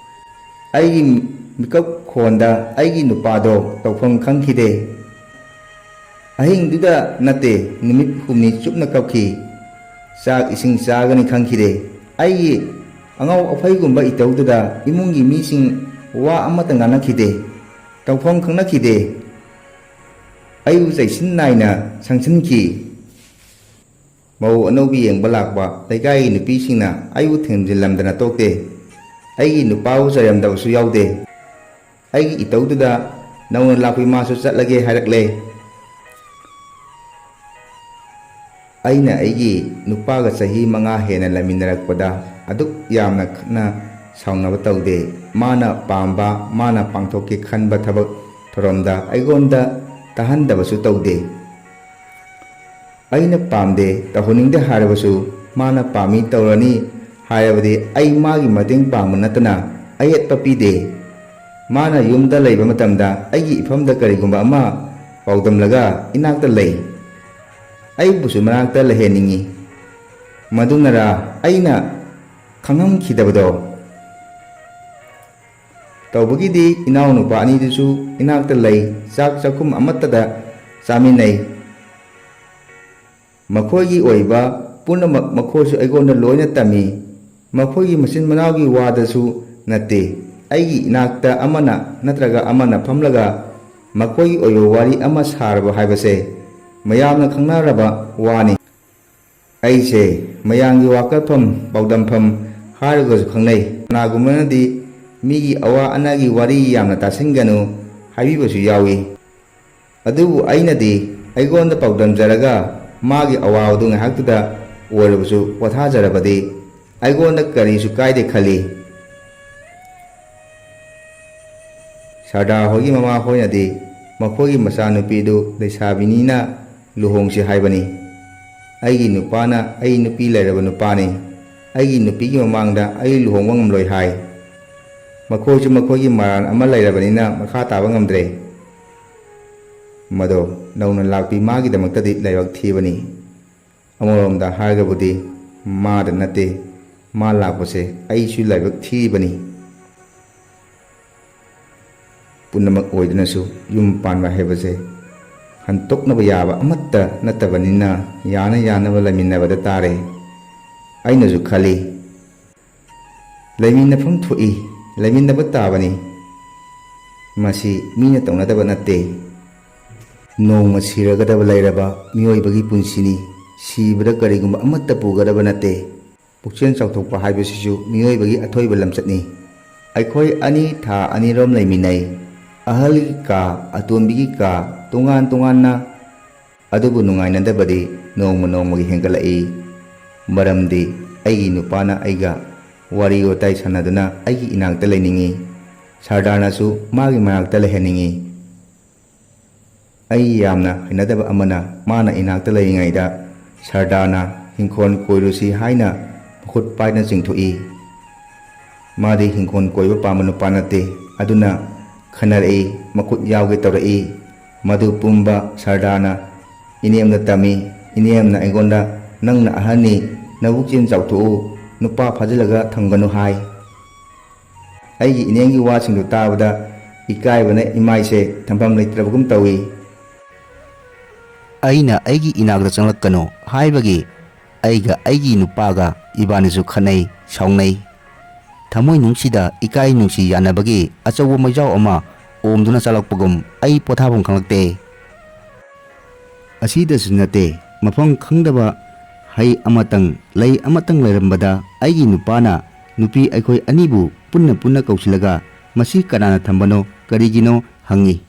ꯑꯩꯒꯤ ꯃꯤꯀꯞ ꯈꯣꯟꯗ ꯑꯩꯒꯤ ꯅꯨꯄꯥꯗꯣ ꯇꯧꯐꯝ ꯈꯪꯈꯤꯗꯦ꯫ ꯑꯍꯤꯡꯗꯨꯗ ꯅꯠꯇꯦ, ꯅꯨꯃꯤꯠ ꯍꯨꯝꯅꯤ ꯆꯨꯞꯅ ꯀꯞꯈꯤ꯫ ꯆꯥꯛ ꯏꯁꯤꯡ ꯆꯥꯒꯅꯤ ꯈꯪꯈꯤꯗꯦ꯫ ꯑꯩꯒꯤ ꯑꯉꯥꯎ ꯑꯐꯩꯒꯨꯝꯕ ꯏꯇꯧꯗꯨꯗ ꯏꯃꯨꯡꯒꯤ ꯃꯤꯁꯤꯡ ꯋꯥ ꯑꯃꯠꯇ ꯉꯥꯡꯅꯈꯤꯗꯦ꯫ ꯇꯧꯐꯝ ꯈꯪꯅꯈꯤꯗꯦ꯫ ꯑꯩꯕꯨ ꯆꯩꯁꯤꯟ ꯅꯥꯏꯅ ꯁꯪꯁꯤꯟꯈꯤ꯫ ꯃꯧ ꯑꯅꯧꯕꯤ ꯌꯦꯡꯕ ꯂꯥꯛꯄ ꯂꯩꯀꯥꯏꯒꯤ ꯅꯨꯄꯤꯁꯤꯡꯅ ꯑꯩꯕꯨ ꯊꯦꯝꯖꯤꯜꯂꯝꯗꯅ ꯇꯣꯛꯇꯦ꯫ ꯑꯩꯒꯤ ꯅꯨꯄꯥꯕꯨ ꯆꯩꯔꯝꯗꯕꯁꯨ ꯌꯥꯎꯗꯦ꯫ ꯑꯩꯒꯤ ꯏꯇꯧꯗꯨꯗ ꯅꯧꯅ ꯂꯥꯛꯄꯤ ꯃꯥꯁꯨ ꯆꯠꯂꯒꯦ ꯍꯥꯏꯔꯛꯂꯦ꯫ ꯑꯩꯅ ꯑꯩꯒꯤ ꯅꯨꯄꯥꯒ ꯆꯍꯤ ꯃꯉꯥ ꯍꯦꯟꯅ ꯂꯩꯃꯤꯟꯅꯔꯛꯄꯗ ꯑꯗꯨꯛ ꯌꯥꯝꯅ ꯈꯠꯅ ꯁꯥꯎꯅꯕ ꯇꯧꯗꯦ꯫ ꯃꯥꯅ ꯄꯥꯝꯕ, ꯃꯥꯅ ꯄꯥꯡꯊꯣꯛꯀꯦ ꯈꯟꯕ ꯊꯕꯛ ꯊꯧꯔꯝꯗ ꯑꯩꯉꯣꯟꯗ ꯇꯥꯍꯟꯗꯕꯁꯨ ꯇꯧꯗꯦ꯫ ꯑꯩꯅ ꯄꯥꯝꯗꯦ, ꯇꯧꯍꯟꯅꯤꯡꯗꯦ ꯍꯥꯏꯔꯕꯁꯨ ꯃꯥꯅ ꯄꯥꯝꯃꯤ ꯇꯧꯔꯅꯤ, ꯍꯥꯏꯔꯕꯗꯤ ꯑꯩ ꯃꯥꯒꯤ ꯃꯇꯦꯡ ꯄꯥꯡꯕ ꯅꯠꯇꯅ ꯑꯌꯦꯠꯄ ꯄꯤꯗꯦ꯫ ꯃꯥꯅ ꯌꯨꯝꯗ ꯂꯩꯕ ꯃꯇꯝꯗ ꯑꯩꯒꯤ ꯏꯐꯝꯗ ꯀꯔꯤꯒꯨꯝꯕ ꯑꯃ ꯄꯥꯎꯗꯝꯂꯒ ꯏꯅꯥꯛꯇ ꯂꯩ꯫ ꯑꯩꯕꯨꯁꯨ ꯃꯅꯥꯛꯇ ꯂꯩꯍꯟꯅꯤꯡꯏ꯫ ꯃꯗꯨꯅꯔꯥ ꯑꯩꯅ ꯈꯪꯉꯝꯈꯤꯗꯕꯗꯣ? ꯇꯧꯕꯒꯤꯗꯤ ꯏꯅꯥꯎꯅꯨꯄꯥ ꯑꯅꯤꯗꯨꯁꯨ ꯏꯅꯥꯛꯇ ꯂꯩ, ꯆꯥꯛ ꯆꯥꯛꯈꯨꯝ ꯑꯃꯠꯇꯗ ꯆꯥꯃꯤꯟꯅꯩ꯫ ꯃꯈꯣꯏꯒꯤ ꯑꯣꯏꯕ ꯄꯨꯝꯅꯃꯛ ꯃꯈꯣꯏꯁꯨ ꯑꯩꯉꯣꯟꯗ ꯂꯣꯏꯅ ꯇꯝꯃꯤ꯫ ꯃꯈꯣꯏꯒꯤ ꯃꯆꯤꯟ ꯃꯅꯥꯎꯒꯤ ꯋꯥꯗꯁꯨ ꯅꯠꯇꯦ, ꯑꯩꯒꯤ ꯏꯅꯥꯛꯇ ꯑꯃꯅ ꯅꯠꯇ꯭ꯔꯒ ꯑꯃꯅ ꯐꯝꯂꯒ ꯃꯈꯣꯏꯒꯤ ꯑꯣꯏꯕ ꯋꯥꯔꯤ ꯑꯃ ꯁꯥꯔꯕ ꯍꯥꯏꯕꯁꯦ ꯃꯌꯥꯝꯅ ꯈꯪꯅꯔꯕ ꯋꯥꯅꯤ꯫ ꯑꯩꯁꯦ ꯃꯌꯥꯝꯒꯤ ꯋꯥꯀꯠꯐꯝ, ꯄꯥꯎꯗꯝꯐꯝ ꯍꯥꯏꯔꯒꯁꯨ ꯈꯪꯅꯩ꯫ ꯀꯅꯥꯒꯨꯝꯕꯅꯗꯤ ꯃꯤꯒꯤ ꯑꯋꯥ ꯑꯅꯥꯒꯤ ꯋꯥꯔꯤ ꯌꯥꯝꯅ ꯇꯥꯁꯤꯟꯒꯅꯨ ꯍꯥꯏꯕꯤꯕꯁꯨ ꯌꯥꯎꯏ꯫ ꯑꯗꯨꯕꯨ ꯑꯩꯅꯗꯤ ꯑꯩꯉꯣꯟꯗ ꯄꯥꯎꯗꯝꯖꯔꯒ ꯃꯥꯒꯤ ꯑꯋꯥꯕꯗꯨ ꯉꯥꯏꯍꯥꯛꯇꯨꯗ ꯑꯣꯏꯔꯕꯁꯨ ꯄꯣꯊꯥꯖꯔꯕꯗꯤ ꯑꯩꯉꯣꯟꯗ ꯀꯔꯤꯁꯨ ꯀꯥꯏꯗꯦ ꯈꯜꯂꯤ꯫ ꯁꯔꯗꯥꯔ ꯍꯣꯏꯒꯤ ꯃꯃꯥ ꯍꯣꯏꯅꯗꯤ ꯃꯈꯣꯏꯒꯤ ꯃꯆꯥꯅꯨꯄꯤꯗꯨ ꯂꯩꯁꯥꯕꯤꯅꯤꯅ ꯂꯨꯍꯣꯡꯁꯤ ꯍꯥꯏꯕꯅꯤ꯫ ꯑꯩꯒꯤ ꯅꯨꯄꯥꯅ ꯑꯩ ꯅꯨꯄꯤ ꯂꯩꯔꯕ ꯅꯨꯄꯥꯅꯤ꯫ ꯑꯩꯒꯤ ꯅꯨꯄꯤꯒꯤ ꯃꯃꯥꯡꯗ ꯑꯩ ꯂꯨꯍꯣꯡꯕ ꯉꯝꯂꯣꯏ ꯍꯥꯏ꯫ ꯃꯈꯣꯏꯁꯨ ꯃꯈꯣꯏꯒꯤ ꯃꯔꯥꯜ ꯑꯃ ꯂꯩꯔꯕꯅꯤꯅ ꯃꯈꯥ ꯇꯥꯕ ꯉꯝꯗ꯭ꯔꯦ꯫ ꯃꯗꯣ ꯅꯧꯅ ꯂꯥꯛꯄꯤ ꯃꯥꯒꯤꯗꯃꯛꯇꯗꯤ ꯂꯥꯏꯕꯛ ꯊꯤꯕꯅꯤ꯫ ꯑꯃꯔꯣꯝꯗ ꯍꯥꯏꯔꯒꯕꯨꯗꯤ ꯃꯥꯗ ꯅꯠꯇꯦ, ꯃꯥ ꯂꯥꯛꯄꯁꯦ ꯑꯩꯁꯨ ꯂꯥꯏꯕꯛ ꯊꯤꯕꯅꯤ꯫ ꯄꯨꯝꯅꯃꯛ ꯑꯣꯏꯗꯨꯅꯁꯨ ꯌꯨꯝ ꯄꯥꯟꯕ ꯍꯥꯏꯕꯁꯦ ꯍꯟꯇꯣꯛꯅꯕ ꯌꯥꯕ ꯑꯃꯠꯇ ꯅꯠꯇꯕꯅꯤꯅ ꯌꯥꯅ ꯌꯥꯅꯕ ꯂꯩꯃꯤꯟꯅꯕꯗ ꯇꯥꯔꯦ꯫ ꯑꯩꯅꯁꯨ ꯈꯜꯂꯤ, ꯂꯩꯃꯤꯟꯅꯐꯝ ꯊꯣꯛꯏ, ꯂꯩꯃꯤꯟꯅꯕ ꯇꯥꯕꯅꯤ꯫ ꯃꯁꯤ ꯃꯤꯅ ꯇꯧꯅꯗꯕ ꯅꯠꯇꯦ꯫ ꯅꯣꯡꯃ ꯁꯤꯔꯒꯗꯕ ꯂꯩꯔꯕ ꯃꯤꯑꯣꯏꯕꯒꯤ ꯄꯨꯟꯁꯤꯅꯤ꯫ ꯁꯤꯕꯗ ꯀꯔꯤꯒꯨꯝꯕ ꯑꯃꯠꯇ ꯄꯨꯒꯗꯕ ꯅꯠꯇꯦ꯫ ꯄꯨꯛꯆꯦꯜ ꯆꯥꯎꯊꯣꯛꯄ ꯍꯥꯏꯕꯁꯤꯁꯨ ꯃꯤꯑꯣꯏꯕꯒꯤ ꯑꯊꯣꯏꯕ ꯂꯝꯆꯠꯅꯤ꯫ ꯑꯩꯈꯣꯏ ꯑꯅꯤ ꯊꯥ ꯑꯅꯤꯔꯣꯝ ꯂꯩꯃꯤꯟꯅꯩ꯫ ꯑꯍꯜꯒꯤ ꯀꯥ, ꯑꯇꯣꯝꯕꯤꯒꯤ ꯀꯥ ꯇꯣꯉꯥꯟ ꯇꯣꯉꯥꯟꯅ, ꯑꯗꯨꯕꯨ ꯅꯨꯡꯉꯥꯏꯅꯗꯕꯗꯤ ꯅꯣꯡꯃ ꯅꯣꯡꯃꯒꯤ ꯍꯦꯟꯒꯠꯂꯛꯏ꯫ ꯃꯔꯝꯗꯤ ꯑꯩꯒꯤ ꯅꯨꯄꯥꯅ ꯑꯩꯒ ꯋꯥꯔꯤ ꯋꯥꯇꯥꯏ ꯁꯥꯟꯅꯗꯨꯅ ꯑꯩꯒꯤ ꯏꯅꯥꯛꯇ ꯂꯩꯅꯤꯡꯏ꯫ ꯁꯔꯗꯥꯔꯅꯁꯨ ꯃꯥꯒꯤ ꯃꯅꯥꯛꯇ ꯂꯩꯍꯟꯅꯤꯡꯏ꯫ ꯑꯩ ꯌꯥꯝꯅ ꯍꯩꯅꯗꯕ ꯑꯃꯅ, ꯃꯥꯅ ꯏꯅꯥꯛꯇ ꯂꯩꯔꯤꯉꯩꯗ ꯁꯔꯗꯥꯔꯅ ꯏꯪꯈꯣꯜ ꯀꯣꯏꯔꯨꯁꯤ ꯍꯥꯏꯅ ꯃꯈꯨꯠ ꯄꯥꯏꯗꯨꯅ ꯆꯤꯡꯊꯣꯛꯏ꯫ ꯃꯥꯗꯤ ꯍꯤꯡꯈꯣꯜ ꯀꯣꯏꯕ ꯄꯥꯝꯕ ꯅꯨꯄꯥ ꯅꯠꯇꯦ, ꯑꯗꯨꯅ ꯈꯟꯅꯔꯛꯏ, ꯃꯈꯨꯠ ꯌꯥꯎꯒꯦ ꯇꯧꯔꯛꯏ꯫ ꯃꯗꯨ ꯄꯨꯝꯕ ꯁꯔꯗꯥꯅ ꯏꯅꯦꯝꯗ ꯇꯝꯃꯤ꯫ ꯏꯅꯦꯝꯅ ꯑꯩꯉꯣꯟꯗ, "ꯅꯪꯅ ꯑꯍꯟꯅꯤ, ꯅꯕꯨꯛꯆꯦꯜ ꯆꯥꯎꯊꯣꯛꯎ, ꯅꯨꯄꯥ ꯐꯥꯖꯤꯜꯂꯒ ꯊꯝꯒꯅꯨ" ꯍꯥꯏ꯫ ꯑꯩꯒꯤ ꯏꯅꯦꯝꯒꯤ ꯋꯥꯁꯤꯡꯗꯨ ꯇꯥꯕꯗ ꯏꯀꯥꯏꯕꯅ ꯏꯃꯥꯏꯁꯦ ꯊꯝꯐꯝ ꯂꯩꯇ꯭ꯔꯕꯒꯨꯝ ꯇꯧꯏ꯫ ꯑꯩꯅ ꯑꯩꯒꯤ ꯏꯅꯥꯛꯇ ꯆꯪꯂꯛꯀꯅꯨ ꯍꯥꯏꯕꯒꯤ ꯑꯩꯒ ꯑꯩꯒꯤ ꯅꯨꯄꯥꯒ ꯏꯕꯥꯅꯤꯁꯨ ꯈꯠꯅꯩ, ꯁꯥꯎꯅꯩ꯫ ꯊꯃꯣꯏꯅꯨꯡꯁꯤꯗ ꯏꯀꯥꯏ ꯅꯨꯡꯁꯤ ꯌꯥꯅꯕꯒꯤ ꯑꯆꯧꯕ ꯃꯩꯖꯥꯎ ꯑꯃ ꯑꯣꯝꯗꯨꯅ ꯆꯠꯂꯛꯄꯒꯨꯝ ꯑꯩ ꯄꯣꯊꯥꯐꯝ ꯈꯪꯂꯛꯇꯦ꯫ ꯑꯁꯤꯗꯁꯨ ꯅꯠꯇꯦ, ꯃꯐꯝ ꯈꯪꯗꯕ ꯍꯩ ꯑꯃꯇꯪ, ꯂꯩ ꯑꯃꯇꯪ ꯂꯩꯔꯝꯕꯗ ꯑꯩꯒꯤ ꯅꯨꯄꯥꯅ ꯅꯨꯄꯤ ꯑꯩꯈꯣꯏ ꯑꯅꯤꯕꯨ ꯄꯨꯟꯅ ꯄꯨꯟꯅ ꯀꯧꯁꯤꯜꯂꯒ, "ꯃꯁꯤ ꯀꯅꯥꯅ ꯊꯝꯕꯅꯣ, ꯀꯔꯤꯒꯤꯅꯣ?" ꯍꯪꯉꯤ꯫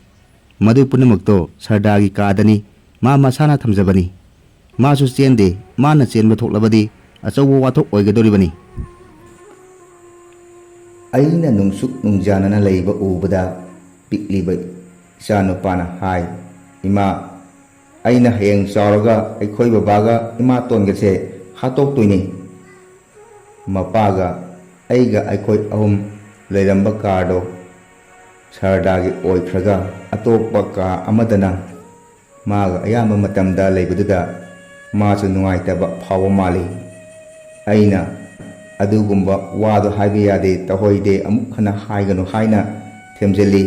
ꯃꯗꯨ ꯄꯨꯝꯅꯃꯛꯇꯣ ꯁꯔꯗꯥꯒꯤ ꯀꯥꯗꯅꯤ, ꯃꯥ ꯃꯁꯥꯅ ꯊꯝꯖꯕꯅꯤ꯫ ꯃꯥꯁꯨ ꯆꯦꯟꯗꯦ, ꯃꯥꯅ ꯆꯦꯟꯕ ꯊꯣꯛꯂꯕꯗꯤ ꯑꯆꯧꯕ ꯋꯥꯊꯣꯛ ꯑꯣꯏꯒꯗꯧꯔꯤꯕꯅꯤ꯫ ꯑꯩꯅ ꯅꯨꯡꯁꯨꯛ ꯅꯨꯡꯖꯥꯅꯅ ꯂꯩꯕ ꯎꯕꯗ ꯄꯤꯛꯂꯤꯕ ꯏꯆꯥꯅꯨꯄꯥꯅ ꯍꯥꯏ, "ꯏꯃꯥ, ꯑꯩꯅ ꯍꯌꯦꯡ ꯆꯥꯎꯔꯒ ꯑꯩꯈꯣꯏ ꯕꯕꯥꯒ ꯏꯃꯥꯇꯣꯟꯒꯁꯦ ꯍꯥꯠꯇꯣꯛꯇꯣꯏꯅꯤ"꯫ ꯃꯄꯥꯒ ꯑꯩꯒ ꯑꯩꯈꯣꯏ ꯑꯍꯨꯝ ꯂꯩꯔꯝꯕ ꯀꯥꯔꯗꯣ ꯁꯔꯗꯥꯒꯤ ꯑꯣꯏꯈ꯭ꯔꯒ ꯑꯇꯣꯞꯄ ꯀꯥ ꯑꯃꯗꯅ ꯃꯥꯒ ꯑꯌꯥꯝꯕ ꯃꯇꯝꯗ ꯂꯩꯕꯗꯨꯗ ꯃꯥꯁꯨ ꯅꯨꯡꯉꯥꯏꯇꯕ ꯐꯥꯎꯕ ꯃꯥꯜꯂꯤ꯫ ꯑꯩꯅ ꯑꯗꯨꯒꯨꯝꯕ ꯋꯥꯗꯣ ꯍꯥꯏꯕ ꯌꯥꯗꯦ, ꯇꯧꯍꯩꯗꯦ, ꯑꯃꯨꯛ ꯍꯟꯅ ꯍꯥꯏꯒꯅꯨ ꯍꯥꯏꯅ ꯊꯦꯝꯖꯤꯜꯂꯤ꯫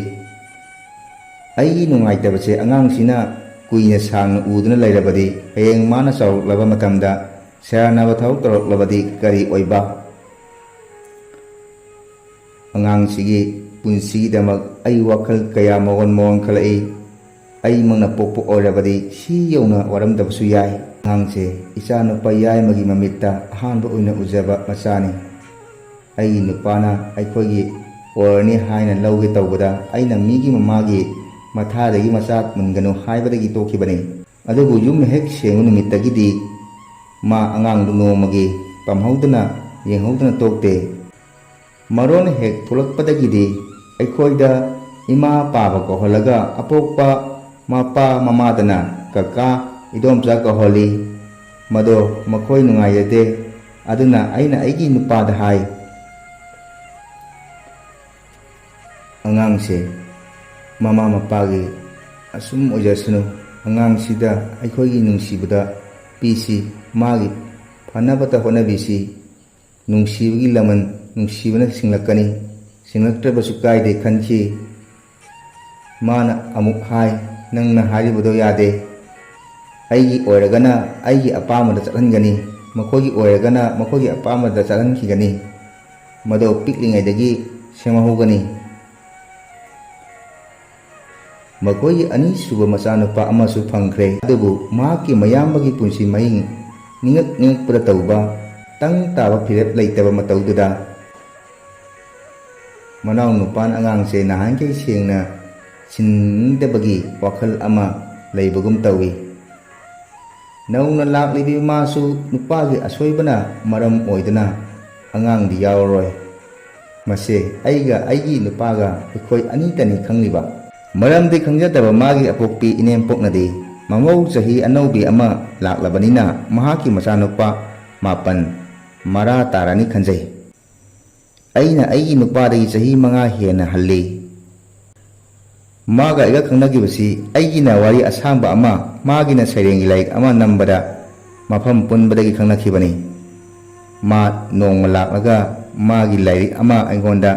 ꯑꯩꯒꯤ ꯅꯨꯡꯉꯥꯏꯇꯕꯁꯦ ꯑꯉꯥꯡꯁꯤꯅ ꯀꯨꯏꯅ ꯁꯥꯡꯅ ꯎꯗꯨꯅ ꯂꯩꯔꯕꯗꯤ ꯍꯌꯦꯡ ꯃꯥꯅ ꯆꯥꯎꯔꯛꯂꯕ ꯃꯇꯝꯗ ꯁꯦꯔꯥꯟꯅꯕ ꯊꯕꯛ ꯇꯧꯔꯛꯂꯕꯗꯤ ꯀꯔꯤ ꯑꯣꯏꯕ? ꯑꯉꯥꯡꯁꯤꯒꯤ ꯄꯨꯟꯁꯤꯒꯤꯗꯃꯛ ꯑꯩ ꯋꯥꯈꯜ ꯀꯌꯥ ꯃꯑꯣꯟ ꯃꯑꯣꯟ ꯈꯜꯂꯛꯏ꯫ ꯑꯩꯃꯛꯅ ꯄꯣꯛꯄ ꯑꯣꯏꯔꯕꯗꯤ ꯁꯤ ꯌꯧꯅ ꯋꯥꯔꯝꯗꯕꯁꯨ ꯌꯥꯏ꯫ ꯑꯉꯥꯡꯁꯦ ꯏꯆꯥꯅꯨꯄꯥ ꯌꯥꯏꯃꯒꯤ ꯃꯃꯤꯠꯇ ꯑꯍꯥꯟꯕ ꯑꯣꯏꯅ ꯎꯖꯕ ꯃꯆꯥꯅꯤ꯫ ꯑꯩꯒꯤ ꯅꯨꯄꯥꯅ ꯑꯩꯈꯣꯏꯒꯤ ꯑꯣꯏꯔꯅꯤ ꯍꯥꯏꯅ ꯂꯧꯒꯦ ꯇꯧꯕꯗ ꯑꯩꯅ ꯃꯤꯒꯤ ꯃꯃꯥꯒꯤ ꯃꯊꯥꯗꯒꯤ ꯃꯆꯥ ꯃꯨꯟꯒꯅꯨ ꯍꯥꯏꯕꯗꯒꯤ ꯇꯣꯛꯈꯤꯕꯅꯤ꯫ ꯑꯗꯨꯕꯨ ꯌꯨꯝ ꯍꯦꯛ ꯁꯦꯡꯕ ꯅꯨꯃꯤꯠꯇꯒꯤꯗꯤ ꯃꯥ ꯑꯉꯥꯡꯗꯨ ꯅꯣꯡꯃꯒꯤ ꯄꯝꯍꯧꯗꯅ ꯌꯦꯡꯍꯧꯗꯅ ꯇꯣꯛꯇꯦ꯫ ꯃꯔꯣꯟ ꯍꯦꯛ ꯊꯣꯛꯂꯛꯄꯗꯒꯤꯗꯤ ꯑꯩꯈꯣꯏꯗ ꯏꯃꯥ ꯄꯥꯕ ꯀꯧꯍꯜꯂꯒ ꯑꯄꯣꯛꯄ ꯃꯄꯥ ꯃꯃꯥꯗꯅ ꯀꯀꯥ, ꯏꯗꯣꯝꯆꯥ ꯀꯧꯍꯜꯂꯤ꯫ ꯃꯗꯣ ꯃꯈꯣꯏ ꯅꯨꯡꯉꯥꯏꯖꯗꯦ꯫ ꯑꯗꯨꯅ ꯑꯩꯅ ꯑꯩꯒꯤ ꯅꯨꯄꯥꯗ ꯍꯥꯏ, "ꯑꯉꯥꯡꯁꯦ ꯃꯃꯥ ꯃꯄꯥꯒꯤ ꯑꯁꯨꯝ ꯑꯣꯏꯖꯁꯅꯨ, ꯑꯉꯥꯡꯁꯤꯗ ꯑꯩꯈꯣꯏꯒꯤ ꯅꯨꯡꯁꯤꯕꯗ ꯄꯤꯁꯤ, ꯃꯥꯒꯤ ꯐꯅꯕꯇ ꯍꯣꯠꯅꯕꯤꯁꯤ, ꯅꯨꯡꯁꯤꯕꯒꯤ ꯂꯃꯟ ꯅꯨꯡꯁꯤꯕꯅ ꯁꯤꯡꯂꯛꯀꯅꯤ, ꯁꯤꯡꯂꯛꯇ꯭ꯔꯕꯁꯨ ꯀꯥꯏꯗꯦ" ꯈꯟꯈꯤ꯫ ꯃꯥꯅ ꯑꯃꯨꯛ ꯍꯥꯏ, "ꯅꯪꯅ ꯍꯥꯏꯔꯤꯕꯗꯣ ꯌꯥꯗꯦ꯫ ꯑꯩꯒꯤ ꯑꯣꯏꯔꯒꯅ ꯑꯩꯒꯤ ꯑꯄꯥꯝꯕꯗ ꯆꯠꯍꯟꯒꯅꯤ, ꯃꯈꯣꯏꯒꯤ ꯑꯣꯏꯔꯒꯅ ꯃꯈꯣꯏꯒꯤ ꯑꯄꯥꯝꯕꯗ ꯆꯠꯍꯟꯈꯤꯒꯅꯤ꯫ ꯃꯗꯣ ꯄꯤꯛꯂꯤꯉꯩꯗꯒꯤ ꯁꯦꯝꯍꯧꯒꯅꯤ"꯫ ꯃꯈꯣꯏꯒꯤ ꯑꯅꯤꯁꯨꯕ ꯃꯆꯥꯅꯨꯄꯥ ꯑꯃꯁꯨ ꯐꯪꯈ꯭ꯔꯦ꯫ ꯑꯗꯨꯕꯨ ꯃꯍꯥꯛꯀꯤ ꯃꯌꯥꯝꯕꯒꯤ ꯄꯨꯟꯁꯤ ꯃꯍꯤꯡ ꯅꯤꯡꯉꯛ ꯅꯤꯡꯉꯛꯄꯗ ꯇꯧꯕ ꯇꯪ ꯇꯥꯕ ꯐꯤꯔꯦꯞ ꯂꯩꯇꯕ ꯃꯇꯧꯗꯨꯗ, ꯃꯅꯥꯎ ꯅꯨꯄꯥꯅ ꯑꯉꯥꯡꯁꯦ ꯅꯍꯥꯟꯈꯩ ꯁꯦꯡꯅ ꯁꯤꯟꯅꯤꯡꯗꯕꯒꯤ ꯋꯥꯈꯜ ꯑꯃ ꯂꯩꯕꯒꯨꯝ ꯇꯧꯏ꯫ ꯅꯧꯅ ꯂꯥꯛꯂꯤꯕꯤ ꯃꯥꯁꯨ ꯅꯨꯄꯥꯒꯤ ꯑꯁꯣꯏꯕꯅ ꯃꯔꯝ ꯑꯣꯏꯗꯨꯅ ꯑꯉꯥꯡꯗꯤ ꯌꯥꯎꯔꯔꯣꯏ꯫ ꯃꯁꯦ ꯑꯩꯒ ꯑꯩꯒꯤ ꯅꯨꯄꯥꯒ ꯑꯩꯈꯣꯏ ꯑꯅꯤꯇꯅꯤ ꯈꯪꯂꯤꯕ꯫ ꯃꯔꯝꯗꯤ ꯈꯪꯖꯗꯕ ꯃꯥꯒꯤ ꯑꯄꯣꯛꯄꯤ ꯏꯅꯦꯝꯄꯣꯛꯅꯗꯤ ꯃꯃꯧ ꯆꯍꯤ ꯑꯅꯧꯕꯤ ꯑꯃ ꯂꯥꯛꯂꯕꯅꯤꯅ ꯃꯍꯥꯛꯀꯤ ꯃꯆꯥꯅꯨꯄꯥ ꯃꯥꯄꯟ ꯃꯔꯥ ꯇꯥꯔꯅꯤ ꯈꯟꯖꯩ꯫ ꯑꯩꯅ ꯑꯩꯒꯤ ꯅꯨꯄꯥꯗꯒꯤ ꯆꯍꯤ ꯃꯉꯥ ꯍꯦꯟꯅ ꯍꯜꯂꯤ꯫ ꯃꯥꯒ ꯑꯩꯒ ꯈꯪꯅꯈꯤꯕꯁꯤ ꯑꯩꯒꯤꯅ ꯋꯥꯔꯤ ꯑꯁꯥꯡꯕ ꯑꯃ, ꯃꯥꯒꯤꯅ ꯁꯩꯔꯦꯡꯒꯤ ꯂꯥꯏꯔꯤꯛ ꯑꯃ ꯅꯝꯕꯗ ꯃꯐꯝ ꯄꯨꯟꯕꯗꯒꯤ ꯈꯪꯅꯈꯤꯕꯅꯤ꯫ ꯃꯥ ꯅꯣꯡꯃ ꯂꯥꯛꯂꯒ ꯃꯥꯒꯤ ꯂꯥꯏꯔꯤꯛ ꯑꯃ ꯑꯩꯉꯣꯟꯗ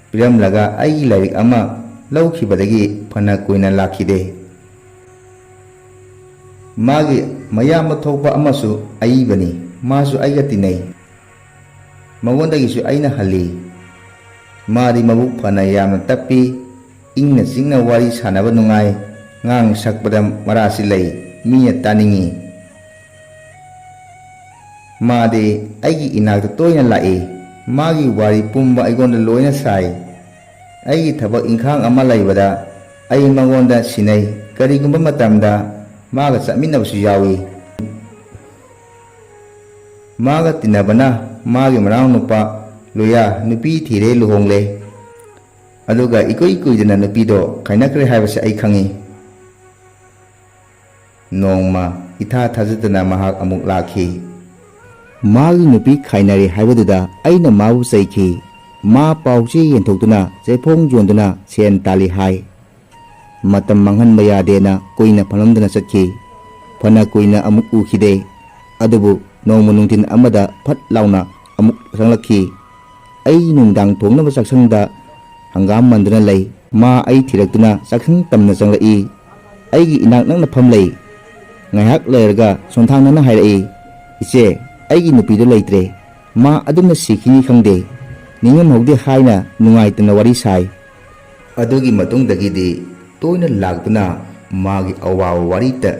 ꯄꯤꯔꯝꯂꯒ ꯑꯩꯒꯤ ꯂꯥꯏꯔꯤꯛ ꯑꯃ ꯂꯧꯈꯤꯕꯗꯒꯤ ꯐꯅ ꯀꯨꯏꯅ ꯂꯥꯛꯈꯤꯗꯦ꯫ ꯃꯥꯒꯤ ꯃꯌꯥꯝꯕ ꯊꯣꯛꯄ ꯑꯃꯁꯨ ꯑꯏꯕꯅꯤ꯫ ꯃꯥꯁꯨ ꯑꯩꯒ ꯇꯤꯟꯅꯩ꯫ ꯃꯉꯣꯟꯗꯒꯤꯁꯨ ꯑꯩꯅ ꯍꯜꯂꯤ꯫ ꯃꯥꯗꯤ ꯃꯕꯨꯛ ꯐꯅ ꯌꯥꯝꯅ ꯇꯞꯄꯤ, ꯏꯪꯅ ꯆꯤꯛꯅ ꯋꯥꯔꯤ ꯁꯥꯟꯅꯕ ꯅꯨꯡꯉꯥꯏ, ꯉꯥꯡ ꯁꯛꯄꯗ ꯃꯔꯥꯁꯤ ꯂꯩ, ꯃꯤꯅ ꯇꯥꯅꯤꯡꯏ꯫ ꯃꯥꯗꯤ ꯑꯩꯒꯤ ꯏꯅꯥꯛꯇ ꯇꯣꯏꯅ ꯂꯥꯛꯏ꯫ ꯃꯥꯒꯤ ꯋꯥꯔꯤ ꯄꯨꯝꯕ ꯑꯩꯉꯣꯟꯗ ꯂꯣꯏꯅ ꯁꯥꯏ꯫ ꯑꯩꯒꯤ ꯊꯕꯛ ꯏꯪꯈꯥꯡ ꯑꯃ ꯂꯩꯕꯗ ꯑꯩ ꯃꯉꯣꯟꯗ ꯁꯤꯟꯅꯩ꯫ ꯀꯔꯤꯒꯨꯝꯕ ꯃꯇꯝꯗ ꯃꯥꯒ ꯆꯠꯃꯤꯟꯅꯕꯁꯨ ꯌꯥꯎꯏ꯫ ꯃꯥꯒ ꯇꯤꯟꯅꯕꯅ ꯃꯥꯒꯤ ꯃꯅꯥꯎꯅꯨꯄꯥ ꯂꯣꯌꯥ ꯅꯨꯄꯤ ꯊꯤꯔꯦ, ꯂꯨꯍꯣꯡꯂꯦ꯫ ꯑꯗꯨꯒ ꯏꯀꯨꯏ ꯀꯨꯏꯗꯅ ꯅꯨꯄꯤꯗꯣ ꯈꯥꯏꯅꯈ꯭ꯔꯦ ꯍꯥꯏꯕꯁꯦ ꯑꯩ ꯈꯪꯉꯤ꯫ ꯅꯣꯡꯃ ꯏꯊꯥ ꯊꯥꯖꯗꯅ ꯃꯍꯥꯛ ꯑꯃꯨꯛ ꯂꯥꯛꯈꯤ꯫ ꯃꯥꯒꯤ ꯅꯨꯄꯤ ꯈꯥꯏꯅꯔꯦ ꯍꯥꯏꯕꯗꯨꯗ ꯑꯩꯅ ꯃꯥꯕꯨ ꯆꯩꯈꯤ꯫ ꯃꯥ ꯄꯥꯎ ꯆꯦ ꯌꯦꯟꯊꯣꯛꯇꯨꯅ ꯆꯦꯐꯣꯡ ꯌꯣꯟꯗꯨꯅ ꯁꯦꯟ ꯇꯥꯜꯂꯤ ꯍꯥꯏ꯫ ꯃꯇꯝ ꯃꯥꯡꯍꯟꯕ ꯌꯥꯗꯦꯅ ꯀꯨꯏꯅ ꯐꯝꯂꯝꯗꯅ ꯆꯠꯈꯤ꯫ ꯐꯅ ꯀꯨꯏꯅ ꯑꯃꯨꯛ ꯎꯈꯤꯗꯦ꯫ ꯑꯗꯨꯕꯨ ꯅꯣꯡꯃ ꯅꯨꯡꯊꯤꯜ ꯑꯃꯗ ꯐꯠ ꯂꯥꯎꯅ ꯑꯃꯨꯛ ꯆꯪꯂꯛꯈꯤ꯫ ꯑꯩ ꯅꯨꯡꯗꯥꯡ ꯊꯣꯡꯅꯕ ꯆꯥꯛꯁꯪꯗ ꯍꯪꯒꯥꯝ ꯃꯟꯗꯨꯅ ꯂꯩ꯫ ꯃꯥ ꯑꯩ ꯊꯤꯔꯛꯇꯨꯅ ꯆꯥꯛꯁꯪ ꯇꯝꯅ ꯆꯪꯂꯛꯏ꯫ ꯑꯩꯒꯤ ꯏꯅꯥꯛ ꯅꯛꯅ ꯐꯝꯂꯩ꯫ ꯉꯥꯏꯍꯥꯛ ꯂꯩꯔꯒ ꯁꯣꯟꯊꯥꯡꯅꯅ ꯍꯥꯏꯔꯛꯏ, "ꯏꯆꯦ, ꯑꯩꯒꯤ ꯅꯨꯄꯤꯗꯨ ꯂꯩꯇ꯭ꯔꯦ꯫ ꯃꯥ ꯑꯗꯨꯝꯅ ꯁꯤꯈꯤꯅꯤ ꯈꯪꯗꯦ꯫ ꯅꯤꯡꯉꯝꯍꯧꯗꯦ" ꯍꯥꯏꯅ ꯅꯨꯡꯉꯥꯏꯇꯅ ꯋꯥꯔꯤ ꯁꯥꯏ꯫ ꯑꯗꯨꯒꯤ ꯃꯇꯨꯡꯗꯒꯤꯗꯤ ꯇꯣꯏꯅ ꯂꯥꯛꯇꯨꯅ ꯃꯥꯒꯤ ꯑꯋꯥꯕ ꯋꯥꯔꯤꯇ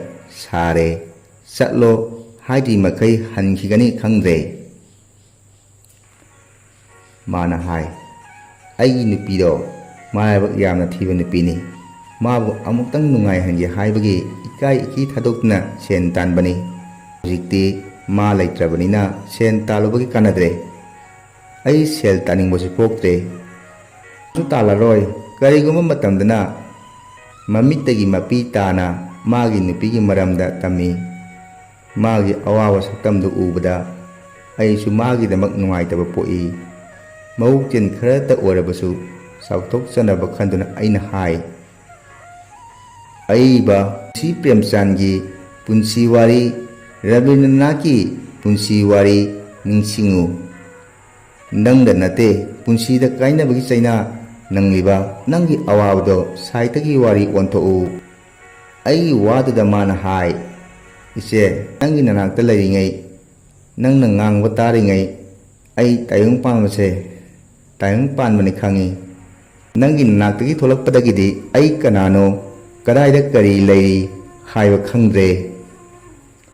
ꯁꯥꯔꯦ꯫ ꯆꯠꯂꯣ ꯍꯥꯏꯗ꯭ꯔꯤ ꯃꯈꯩ ꯍꯟꯈꯤꯒꯅꯤ ꯈꯪꯗ꯭ꯔꯦ꯫ ꯃꯥꯅ ꯍꯥꯏ, "ꯑꯩꯒꯤ ꯅꯨꯄꯤꯗꯣ ꯃꯔꯥꯏꯕꯛ ꯌꯥꯝꯅ ꯊꯤꯕ ꯅꯨꯄꯤꯅꯤ꯫ ꯃꯥꯕꯨ ꯑꯃꯨꯛꯇꯪ ꯅꯨꯡꯉꯥꯏꯍꯟꯒꯦ ꯍꯥꯏꯕꯒꯤ ꯏꯀꯥꯏ ꯏꯀꯤ ꯊꯥꯗꯣꯛꯇꯨꯅ ꯁꯦꯟ ꯇꯥꯟꯕꯅꯤ꯫ ꯍꯧꯖꯤꯛꯇꯤ ꯃꯥ ꯂꯩꯇ꯭ꯔꯕꯅꯤꯅ ꯁꯦꯟ ꯇꯥꯜꯂꯨꯕꯒꯤ ꯀꯥꯟꯅꯗ꯭ꯔꯦ꯫ ꯑꯩ ꯁꯦꯜ ꯇꯥꯅꯤꯡꯕꯁꯨ ꯄꯣꯛꯇ꯭ꯔꯦ꯫ ꯁꯨ ꯇꯥꯜꯂꯔꯣꯏ꯫ ꯀꯔꯤꯒꯨꯝꯕ ꯃꯇꯝꯗꯅ ꯃꯃꯤꯠꯇꯒꯤ ꯃꯄꯤ ꯇꯥꯅ ꯃꯥꯒꯤ ꯅꯨꯄꯤꯒꯤ ꯃꯔꯝꯗ ꯇꯝꯃꯤ꯫ ꯃꯥꯒꯤ ꯑꯋꯥꯕ ꯁꯛꯇꯝꯗꯨ ꯎꯕꯗ ꯑꯩꯁꯨ ꯃꯥꯒꯤꯗꯃꯛ ꯅꯨꯡꯉꯥꯏꯇꯕ ꯄꯣꯛꯏ꯫ ꯃꯕꯨꯛꯆꯦꯜ ꯈꯔꯇ ꯑꯣꯏꯔꯕꯁꯨ ꯆꯥꯎꯊꯣꯛꯆꯅꯕ ꯈꯟꯗꯨꯅ ꯑꯩꯅ ꯍꯥꯏ, ꯑꯏꯕ ꯁꯤ ꯄ꯭ꯔꯦꯝꯆꯥꯟꯒꯤ ꯄꯨꯟꯁꯤ ꯋꯥꯔꯤ, ꯔꯕꯤꯟꯗ꯭ꯔꯅꯥꯊꯀꯤ ꯄꯨꯟꯁꯤ ꯋꯥꯔꯤ ꯅꯤꯡꯁꯤꯡꯉꯨ꯫ ꯅꯪꯗ ꯅꯠꯇꯦ ꯄꯨꯟꯁꯤꯗ ꯀꯥꯏꯅꯕꯒꯤ ꯆꯩꯅꯥ ꯅꯪꯂꯤꯕ, ꯅꯪꯒꯤ ꯑꯋꯥꯕꯗꯣ ꯁꯥꯍꯤꯇ꯭ꯌꯒꯤ ꯋꯥꯔꯤ ꯑꯣꯟꯊꯣꯛꯎ꯫ ꯑꯩꯒꯤ ꯋꯥꯗꯨꯗ ꯃꯥꯅ ꯍꯥꯏ, "ꯏꯆꯦ, ꯅꯪꯒꯤ ꯅꯅꯥꯛꯇ ꯂꯩꯔꯤꯉꯩ, ꯅꯪꯅ ꯉꯥꯡꯕ ꯇꯥꯔꯤꯉꯩ, ꯑꯩ ꯇꯥꯏꯕꯪ ꯄꯥꯟꯕꯁꯦ ꯇꯥꯏꯕꯪ ꯄꯥꯟꯕꯅꯤ ꯈꯪꯉꯤ꯫ ꯅꯪꯒꯤ ꯅꯅꯥꯛꯇꯒꯤ ꯊꯣꯛꯂꯛꯄꯗꯒꯤꯗꯤ ꯑꯩ ꯀꯅꯥꯅꯣ, ꯀꯗꯥꯏꯗ ꯀꯔꯤ ꯂꯩꯔꯤ ꯍꯥꯏꯕ ꯈꯪꯗ꯭ꯔꯦ꯫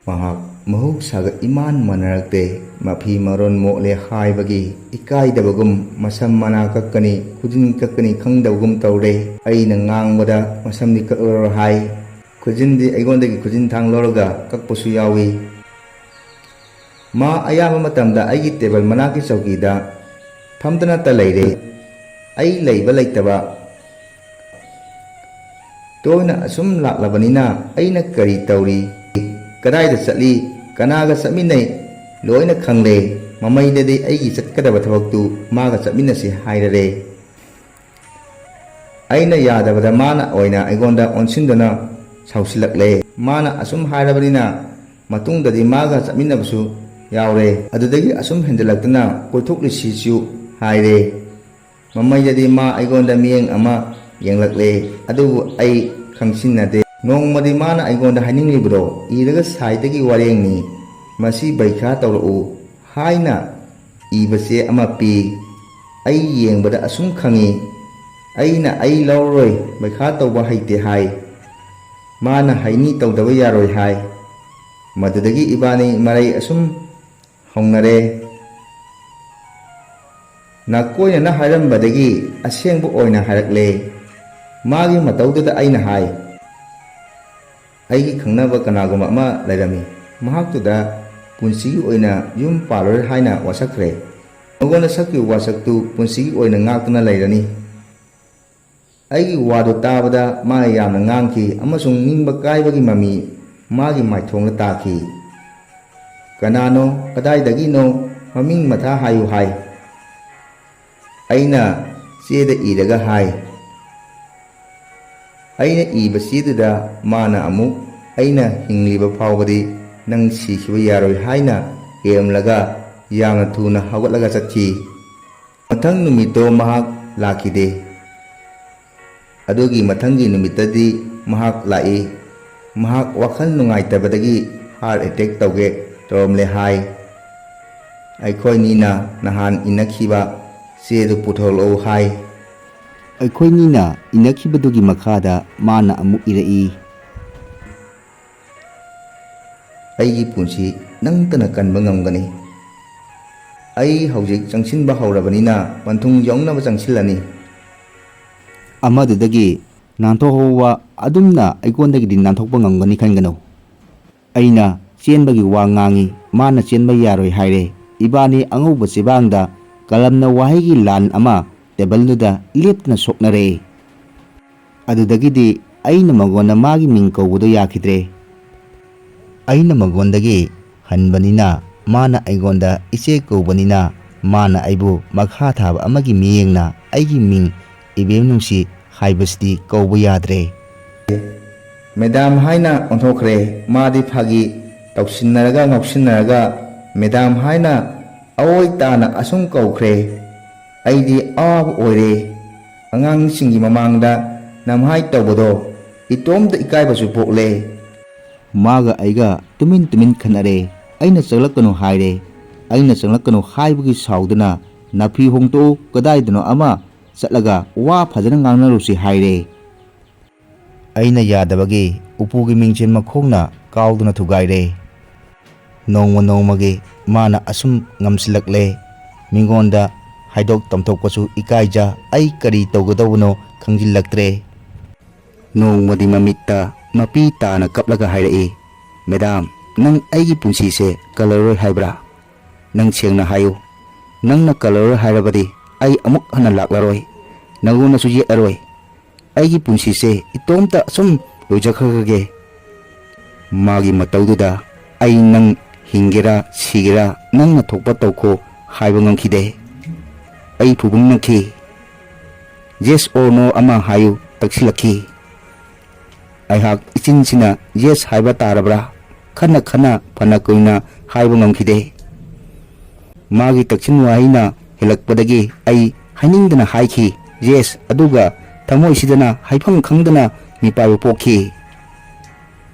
ꯃꯍꯥꯛ ꯃꯍꯧꯁꯥꯒ ꯏꯃꯥꯟ ꯃꯥꯟꯅꯔꯛꯇꯦ꯫ ꯃꯐꯤ ꯃꯔꯣꯟ ꯃꯣꯠꯂꯦ ꯍꯥꯏꯕꯒꯤ ꯏꯀꯥꯏꯗꯕꯒꯨꯝ, ꯃꯁꯝ ꯃꯅꯥ ꯀꯛꯀꯅꯤ, ꯈꯨꯖꯤꯟ ꯀꯛꯀꯅꯤ ꯈꯪꯗꯕꯒꯨꯝ ꯇꯧꯔꯦ꯫ ꯑꯩꯅ ꯉꯥꯡꯕꯗ ꯃꯁꯝꯗꯤ ꯀꯛꯂꯔꯣꯏ ꯍꯥꯏ꯫ ꯈꯨꯖꯤꯟꯗꯤ ꯑꯩꯉꯣꯟꯗꯒꯤ ꯈꯨꯖꯤꯟ ꯊꯥꯡ ꯂꯧꯔꯒ ꯀꯛꯄꯁꯨ ꯌꯥꯎꯏ꯫ ꯃꯥ ꯑꯌꯥꯝꯕ ꯃꯇꯝꯗ ꯑꯩꯒꯤ ꯇꯦꯕꯜ ꯃꯅꯥꯛꯀꯤ ꯆꯧꯀꯤꯗ ꯐꯝꯗꯅꯇ ꯂꯩꯔꯦ꯫ ꯑꯩ ꯂꯩꯕ ꯂꯩꯇꯕ ꯇꯣꯏꯅ ꯑꯁꯨꯝ ꯂꯥꯛꯂꯕꯅꯤꯅ ꯑꯩꯅ ꯀꯔꯤ ꯇꯧꯔꯤ, ꯀꯗꯥꯏꯗ ꯆꯠꯂꯤ, ꯀꯅꯥꯒ ꯆꯠꯃꯤꯟꯅꯩ, ꯂꯣꯏꯅ ꯈꯪꯂꯦ꯫ ꯃꯃꯩꯗꯗꯤ ꯑꯩꯒꯤ ꯆꯠꯀꯗꯕ ꯊꯕꯛꯇꯨ ꯃꯥꯒ ꯆꯠꯃꯤꯟꯅꯁꯤ ꯍꯥꯏꯔꯔꯦ꯫ ꯑꯩꯅ ꯌꯥꯗꯕꯗ ꯃꯥꯅ ꯑꯣꯏꯅ ꯑꯩꯉꯣꯟꯗ ꯑꯣꯟꯁꯤꯟꯗꯨꯅ ꯁꯥꯎꯁꯤꯜꯂꯛꯂꯦ꯫ ꯃꯥꯅ ꯑꯁꯨꯝ ꯍꯥꯏꯔꯕꯅꯤꯅ ꯃꯇꯨꯡꯗꯗꯤ ꯃꯥꯒ ꯆꯠꯃꯤꯟꯅꯕꯁꯨ ꯌꯥꯎꯔꯦ꯫ ꯑꯗꯨꯗꯒꯤ ꯑꯁꯨꯝ ꯍꯦꯟꯖꯜꯂꯛꯇꯨꯅ ꯀꯣꯏꯊꯣꯛꯂꯨꯁꯤꯁꯨ ꯍꯥꯏꯔꯦ꯫ ꯃꯃꯩꯗꯗꯤ ꯃꯥ ꯑꯩꯉꯣꯟꯗ ꯃꯤꯠꯌꯦꯡ ꯑꯃ ꯌꯦꯡꯂꯛꯂꯦ, ꯑꯗꯨꯕꯨ ꯑꯩ ꯈꯪꯁꯤꯟꯅꯗꯦ꯫ ꯅꯣꯡꯃꯗꯤ ꯃꯥꯅ ꯑꯩꯉꯣꯟꯗ ꯍꯥꯏꯅꯤꯡꯂꯤꯕꯗꯣ ꯏꯔꯒ ꯁꯥꯏꯗꯒꯤ ꯋꯥꯔꯦꯡꯅꯤ, ꯃꯁꯤ ꯄꯩꯈꯥ ꯇꯧꯔꯛꯎ ꯍꯥꯏꯅ ꯏꯕ ꯆꯦ ꯑꯃ ꯄꯤ꯫ ꯑꯩ ꯌꯦꯡꯕꯗ ꯑꯁꯨꯝ ꯈꯪꯏ, ꯑꯩꯅ "ꯑꯩ ꯂꯧꯔꯣꯏ, ꯄꯩꯈꯥ ꯇꯧꯕ ꯍꯩꯇꯦ" ꯍꯥꯏ꯫ ꯃꯥꯅ "ꯍꯩꯅꯤ, ꯇꯧꯗꯕ ꯌꯥꯔꯣꯏ" ꯍꯥꯏ꯫ ꯃꯗꯨꯗꯒꯤ ꯏꯕꯥꯅꯤ ꯃꯔꯩ ꯑꯁꯨꯝ ꯍꯧꯅꯔꯦ꯫ ꯅꯥꯀꯣꯏꯅꯅ ꯍꯥꯏꯔꯝꯕꯗꯒꯤ ꯑꯁꯦꯡꯕ ꯑꯣꯏꯅ ꯍꯥꯏꯔꯛꯂꯦ꯫ ꯃꯥꯒꯤ ꯃꯇꯧꯗꯨꯗ ꯑꯩꯅ ꯍꯥꯏ, "ꯑꯩꯒꯤ ꯈꯪꯅꯕ ꯀꯅꯥꯒꯨꯝꯕ ꯑꯃ ꯂꯩꯔꯝꯃꯤ꯫ ꯃꯍꯥꯛꯇꯨꯗ ꯄꯨꯟꯁꯤꯒꯤ ꯑꯣꯏꯅ ꯌꯨꯝ ꯄꯥꯜꯂꯔꯣꯏ ꯍꯥꯏꯅ ꯋꯥꯁꯛꯈ꯭ꯔꯦ꯫ ꯃꯉꯣꯟꯗ ꯁꯛꯈꯤꯕ ꯋꯥꯁꯛꯇꯨ ꯄꯨꯟꯁꯤꯒꯤ ꯑꯣꯏꯅ ꯉꯥꯛꯇꯨꯅ ꯂꯩꯔꯅꯤ"꯫ ꯑꯩꯒꯤ ꯋꯥꯗꯨ ꯇꯥꯕꯗ ꯃꯥ ꯌꯥꯝꯅ ꯉꯥꯡꯈꯤ ꯑꯃꯁꯨꯡ ꯅꯤꯡꯕ ꯀꯥꯏꯕꯒꯤ ꯃꯃꯤ ꯃꯥꯒꯤ ꯃꯥꯏꯊꯣꯡꯗ ꯇꯥꯈꯤ꯫ "ꯀꯅꯥꯅꯣ? ꯀꯗꯥꯏꯗꯒꯤꯅꯣ? ꯃꯃꯤꯡ ꯃꯊꯥ ꯍꯥꯏꯌꯨ" ꯍꯥꯏ꯫ ꯑꯩꯅ ꯆꯦꯗ ꯏꯔꯒ ꯍꯥꯏ꯫ ꯑꯩꯅ ꯏꯕ ꯆꯦꯗꯨꯗ ꯃꯥꯅ ꯑꯃꯨꯛ "ꯑꯩꯅ ꯍꯤꯡꯂꯤꯕ ꯐꯥꯎꯕꯗꯤ ꯅꯪ ꯁꯤꯈꯤꯕ ꯌꯥꯔꯣꯏ" ꯍꯥꯏꯅ ꯏꯔꯝꯂꯒ ꯌꯥꯝꯅ ꯊꯨꯅ ꯍꯧꯒꯠꯂꯒ ꯆꯠꯈꯤ꯫ ꯃꯊꯪ ꯅꯨꯃꯤꯠꯇꯣ ꯃꯍꯥꯛ ꯂꯥꯛꯈꯤꯗꯦ꯫ ꯑꯗꯨꯒꯤ ꯃꯊꯪꯒꯤ ꯅꯨꯃꯤꯠꯇꯗꯤ ꯃꯍꯥꯛ ꯂꯥꯛꯏ꯫ ꯃꯍꯥꯛ ꯋꯥꯈꯜ ꯅꯨꯡꯉꯥꯏꯇꯕꯗꯒꯤ heart attack ꯇꯧꯒꯦ ꯇꯧꯔꯝꯂꯦ ꯍꯥꯏ꯫ ꯑꯩꯈꯣꯏꯅꯤꯅ ꯅꯍꯥꯟ ꯏꯟꯅꯈꯤꯕ ꯆꯦꯗꯨ ꯄꯨꯊꯣꯔꯛꯂꯛꯎ ꯍꯥꯏ꯫ ꯑꯩꯈꯣꯏꯅꯤꯅ ꯏꯟꯅꯈꯤꯕꯗꯨꯒꯤ ꯃꯈꯥꯗ ꯃꯥꯅ ꯑꯃꯨꯛ ꯏꯔꯛꯏ꯫ "ꯑꯩꯒꯤ ꯄꯨꯟꯁꯤ ꯅꯪꯇꯅ ꯀꯟꯕ ꯉꯝꯒꯅꯤ꯫ ꯑꯩ ꯍꯧꯖꯤꯛ ꯆꯪꯁꯤꯟꯕ ꯍꯧꯔꯕꯅꯤꯅ ꯄꯟꯊꯨꯡ ꯌꯧꯅꯕ ꯆꯪꯁꯤꯜꯂꯅꯤ꯫ ꯑꯃꯗꯨꯗꯒꯤ ꯅꯥꯟꯊꯣꯛꯍꯧꯕ ꯑꯗꯨꯝꯅ ꯑꯩꯉꯣꯟꯗꯒꯤꯗꯤ ꯅꯥꯟꯊꯣꯛꯄ ꯉꯝꯒꯅꯤ ꯈꯟꯒꯅꯨ"꯫ ꯑꯩꯅ ꯆꯦꯟꯕꯒꯤ ꯋꯥ ꯉꯥꯡꯉꯤ, ꯃꯥꯅ ꯆꯦꯟꯕ ꯌꯥꯔꯣꯏ ꯍꯥꯏꯔꯦ꯫ ꯏꯕꯥꯅꯤ ꯑꯉꯧꯕ ꯆꯦꯕꯥꯡꯗ ꯀꯂꯝꯅ ꯋꯥꯍꯩꯒꯤ ꯂꯥꯟ ꯑꯃ ꯇꯦꯕꯜꯗꯨꯗ ꯂꯦꯞꯇꯅ ꯁꯣꯛꯅꯔꯦ꯫ ꯑꯗꯨꯗꯒꯤꯗꯤ ꯑꯩꯅ ꯃꯉꯣꯟꯗ ꯃꯥꯒꯤ ꯃꯤꯡ ꯀꯧꯕꯗꯣ ꯌꯥꯈꯤꯗ꯭ꯔꯦ꯫ ꯑꯩꯅ ꯃꯉꯣꯟꯗꯒꯤ ꯍꯟꯕꯅꯤꯅ ꯃꯥꯅ ꯑꯩꯉꯣꯟꯗ ꯏꯆꯦ ꯀꯧꯕꯅꯤꯅ ꯃꯥꯅ ꯑꯩꯕꯨ ꯃꯈꯥ ꯊꯥꯕ ꯑꯃꯒꯤ ꯃꯤꯠꯌꯦꯡꯅ ꯑꯩꯒꯤ ꯃꯤꯡ ꯏꯕꯦꯝ ꯅꯨꯡꯁꯤ ꯍꯥꯏꯕꯁꯤꯗꯤ ꯀꯧꯕ ꯌꯥꯗ꯭ꯔꯦ꯫ ꯃꯦꯗꯥꯝ ꯍꯥꯏꯅ ꯑꯣꯟꯊꯣꯛꯈ꯭ꯔꯦ꯫ ꯃꯥꯗꯤ ꯐꯥꯒꯤ ꯇꯧꯁꯤꯟꯅꯔꯒ ꯉꯥꯎꯁꯤꯟꯅꯔꯒ ꯃꯦꯗꯥꯝ ꯍꯥꯏꯅ ꯑꯑꯣꯏ ꯇꯥꯅ ꯑꯁꯨꯝ ꯀꯧꯈ꯭ꯔꯦ꯫ ꯑꯩꯗꯤ ꯑꯋꯥꯕ ꯑꯣꯏꯔꯦ꯫ ꯑꯉꯥꯡꯁꯤꯡꯒꯤ ꯃꯃꯥꯡꯗ ꯅꯝꯍꯥꯏ ꯇꯧꯕꯗꯣ ꯏꯇꯣꯝꯇ ꯏꯀꯥꯏꯕꯁꯨ ꯄꯣꯛꯂꯦ꯫ ꯃꯥꯒ ꯑꯩꯒ ꯇꯨꯃꯤꯟ ꯇꯨꯃꯤꯟ ꯈꯟꯅꯔꯦ꯫ ꯑꯩꯅ ꯆꯪꯂꯛꯀꯅꯨ ꯍꯥꯏꯔꯦ꯫ ꯑꯩꯅ ꯆꯪꯂꯛꯀꯅꯨ ꯍꯥꯏꯕꯒꯤ ꯁꯥꯎꯗꯨꯅ ꯅꯥꯐꯤ ꯍꯣꯡꯗꯣꯛꯎ, ꯀꯗꯥꯏꯗꯅꯣ ꯑꯃ ꯆꯠꯂꯒ ꯋꯥ ꯐꯖꯅ ꯉꯥꯡꯅꯔꯨꯁꯤ ꯍꯥꯏꯔꯦ꯫ ꯑꯩꯅ ꯌꯥꯗꯕꯒꯤ ꯎꯄꯨꯒꯤ ꯃꯤꯡꯁꯦꯜ ꯃꯈꯣꯡꯅ ꯀꯥꯎꯗꯨꯅ ꯊꯨꯒꯥꯏꯔꯦ꯫ ꯅꯣꯡꯃ ꯅꯣꯡꯃꯒꯤ ꯃꯥꯅ ꯑꯁꯨꯝ ꯉꯝꯁꯤꯜꯂꯛꯂꯦ꯫ ꯃꯤꯉꯣꯟꯗ ꯍꯥꯏꯗꯣꯛ ꯇꯝꯊꯣꯛꯄꯁꯨ ꯏꯀꯥꯏꯖ꯫ ꯑꯩ ꯀꯔꯤ ꯇꯧꯒꯗꯧꯕꯅꯣ ꯈꯪꯖꯤꯜꯂꯛꯇ꯭ꯔꯦ꯫ ꯅꯣꯡꯃꯗꯤ ꯃꯃꯤꯠꯇ ꯃꯄꯤ ꯇꯥꯅ ꯀꯞꯂꯒ ꯍꯥꯏꯔꯛꯏ, "ꯃꯦꯗꯥꯝ, ꯅꯪ ꯑꯩꯒꯤ ꯄꯨꯟꯁꯤꯁꯦ ꯀꯜꯂꯔꯣꯏ ꯍꯥꯏꯕ꯭ꯔꯥ? ꯅꯪ ꯁꯦꯡꯅ ꯍꯥꯏꯌꯨ꯫ ꯅꯪꯅ ꯀꯜꯂꯔꯣꯏ ꯍꯥꯏꯔꯕꯗꯤ ꯑꯩ ꯑꯃꯨꯛ ꯍꯟꯅ ꯂꯥꯛꯂꯔꯣꯏ꯫ ꯅꯪꯉꯣꯟꯗꯁꯨ ꯌꯦꯠꯂꯔꯣꯏ꯫ ꯑꯩꯒꯤ ꯄꯨꯟꯁꯤꯁꯦ ꯏꯇꯣꯝꯇ ꯑꯁꯨꯝ ꯂꯣꯏꯖꯈ꯭ꯔꯒꯦ?" ꯃꯥꯒꯤ ꯃꯇꯧꯗꯨꯗ ꯑꯩ ꯅꯪ ꯍꯤꯡꯒꯦꯔꯥ ꯁꯤꯒꯦꯔꯥ ꯅꯪꯅ ꯊꯣꯛꯄ ꯇꯧꯈꯣ ꯍꯥꯏꯕ ꯉꯝꯈꯤꯗꯦ꯫ ꯑꯩ ꯐꯨꯕꯨꯡ ꯅꯛꯈꯤ꯫ "Yes or no ꯑꯃ ꯍꯥꯏꯌꯨ" ꯇꯛꯁꯤꯜꯂꯛꯈꯤ꯫ ꯑꯩꯍꯥꯛ ꯏꯆꯤꯟꯁꯤꯅ "Yes" ꯍꯥꯏꯕ ꯇꯥꯔꯕ꯭ꯔꯥ? ꯈꯟꯅ ꯈꯟꯅ ꯐꯅ ꯀꯨꯏꯅ ꯍꯥꯏꯕ ꯉꯝꯈꯤꯗꯦ꯫ ꯃꯥꯒꯤ ꯇꯛꯁꯤꯟ ꯋꯥꯍꯩꯅ ꯍꯦꯜꯂꯛꯄꯗꯒꯤ ꯑꯩ ꯍꯥꯏꯅꯤꯡꯗꯅ ꯍꯥꯏꯈꯤ "Yes", ꯑꯗꯨꯒ ꯊꯃꯣꯏꯁꯤꯗꯅ ꯍꯥꯏꯐꯝ ꯈꯪꯗꯅ ꯃꯤꯄꯥꯏꯕ ꯄꯣꯛꯈꯤ꯫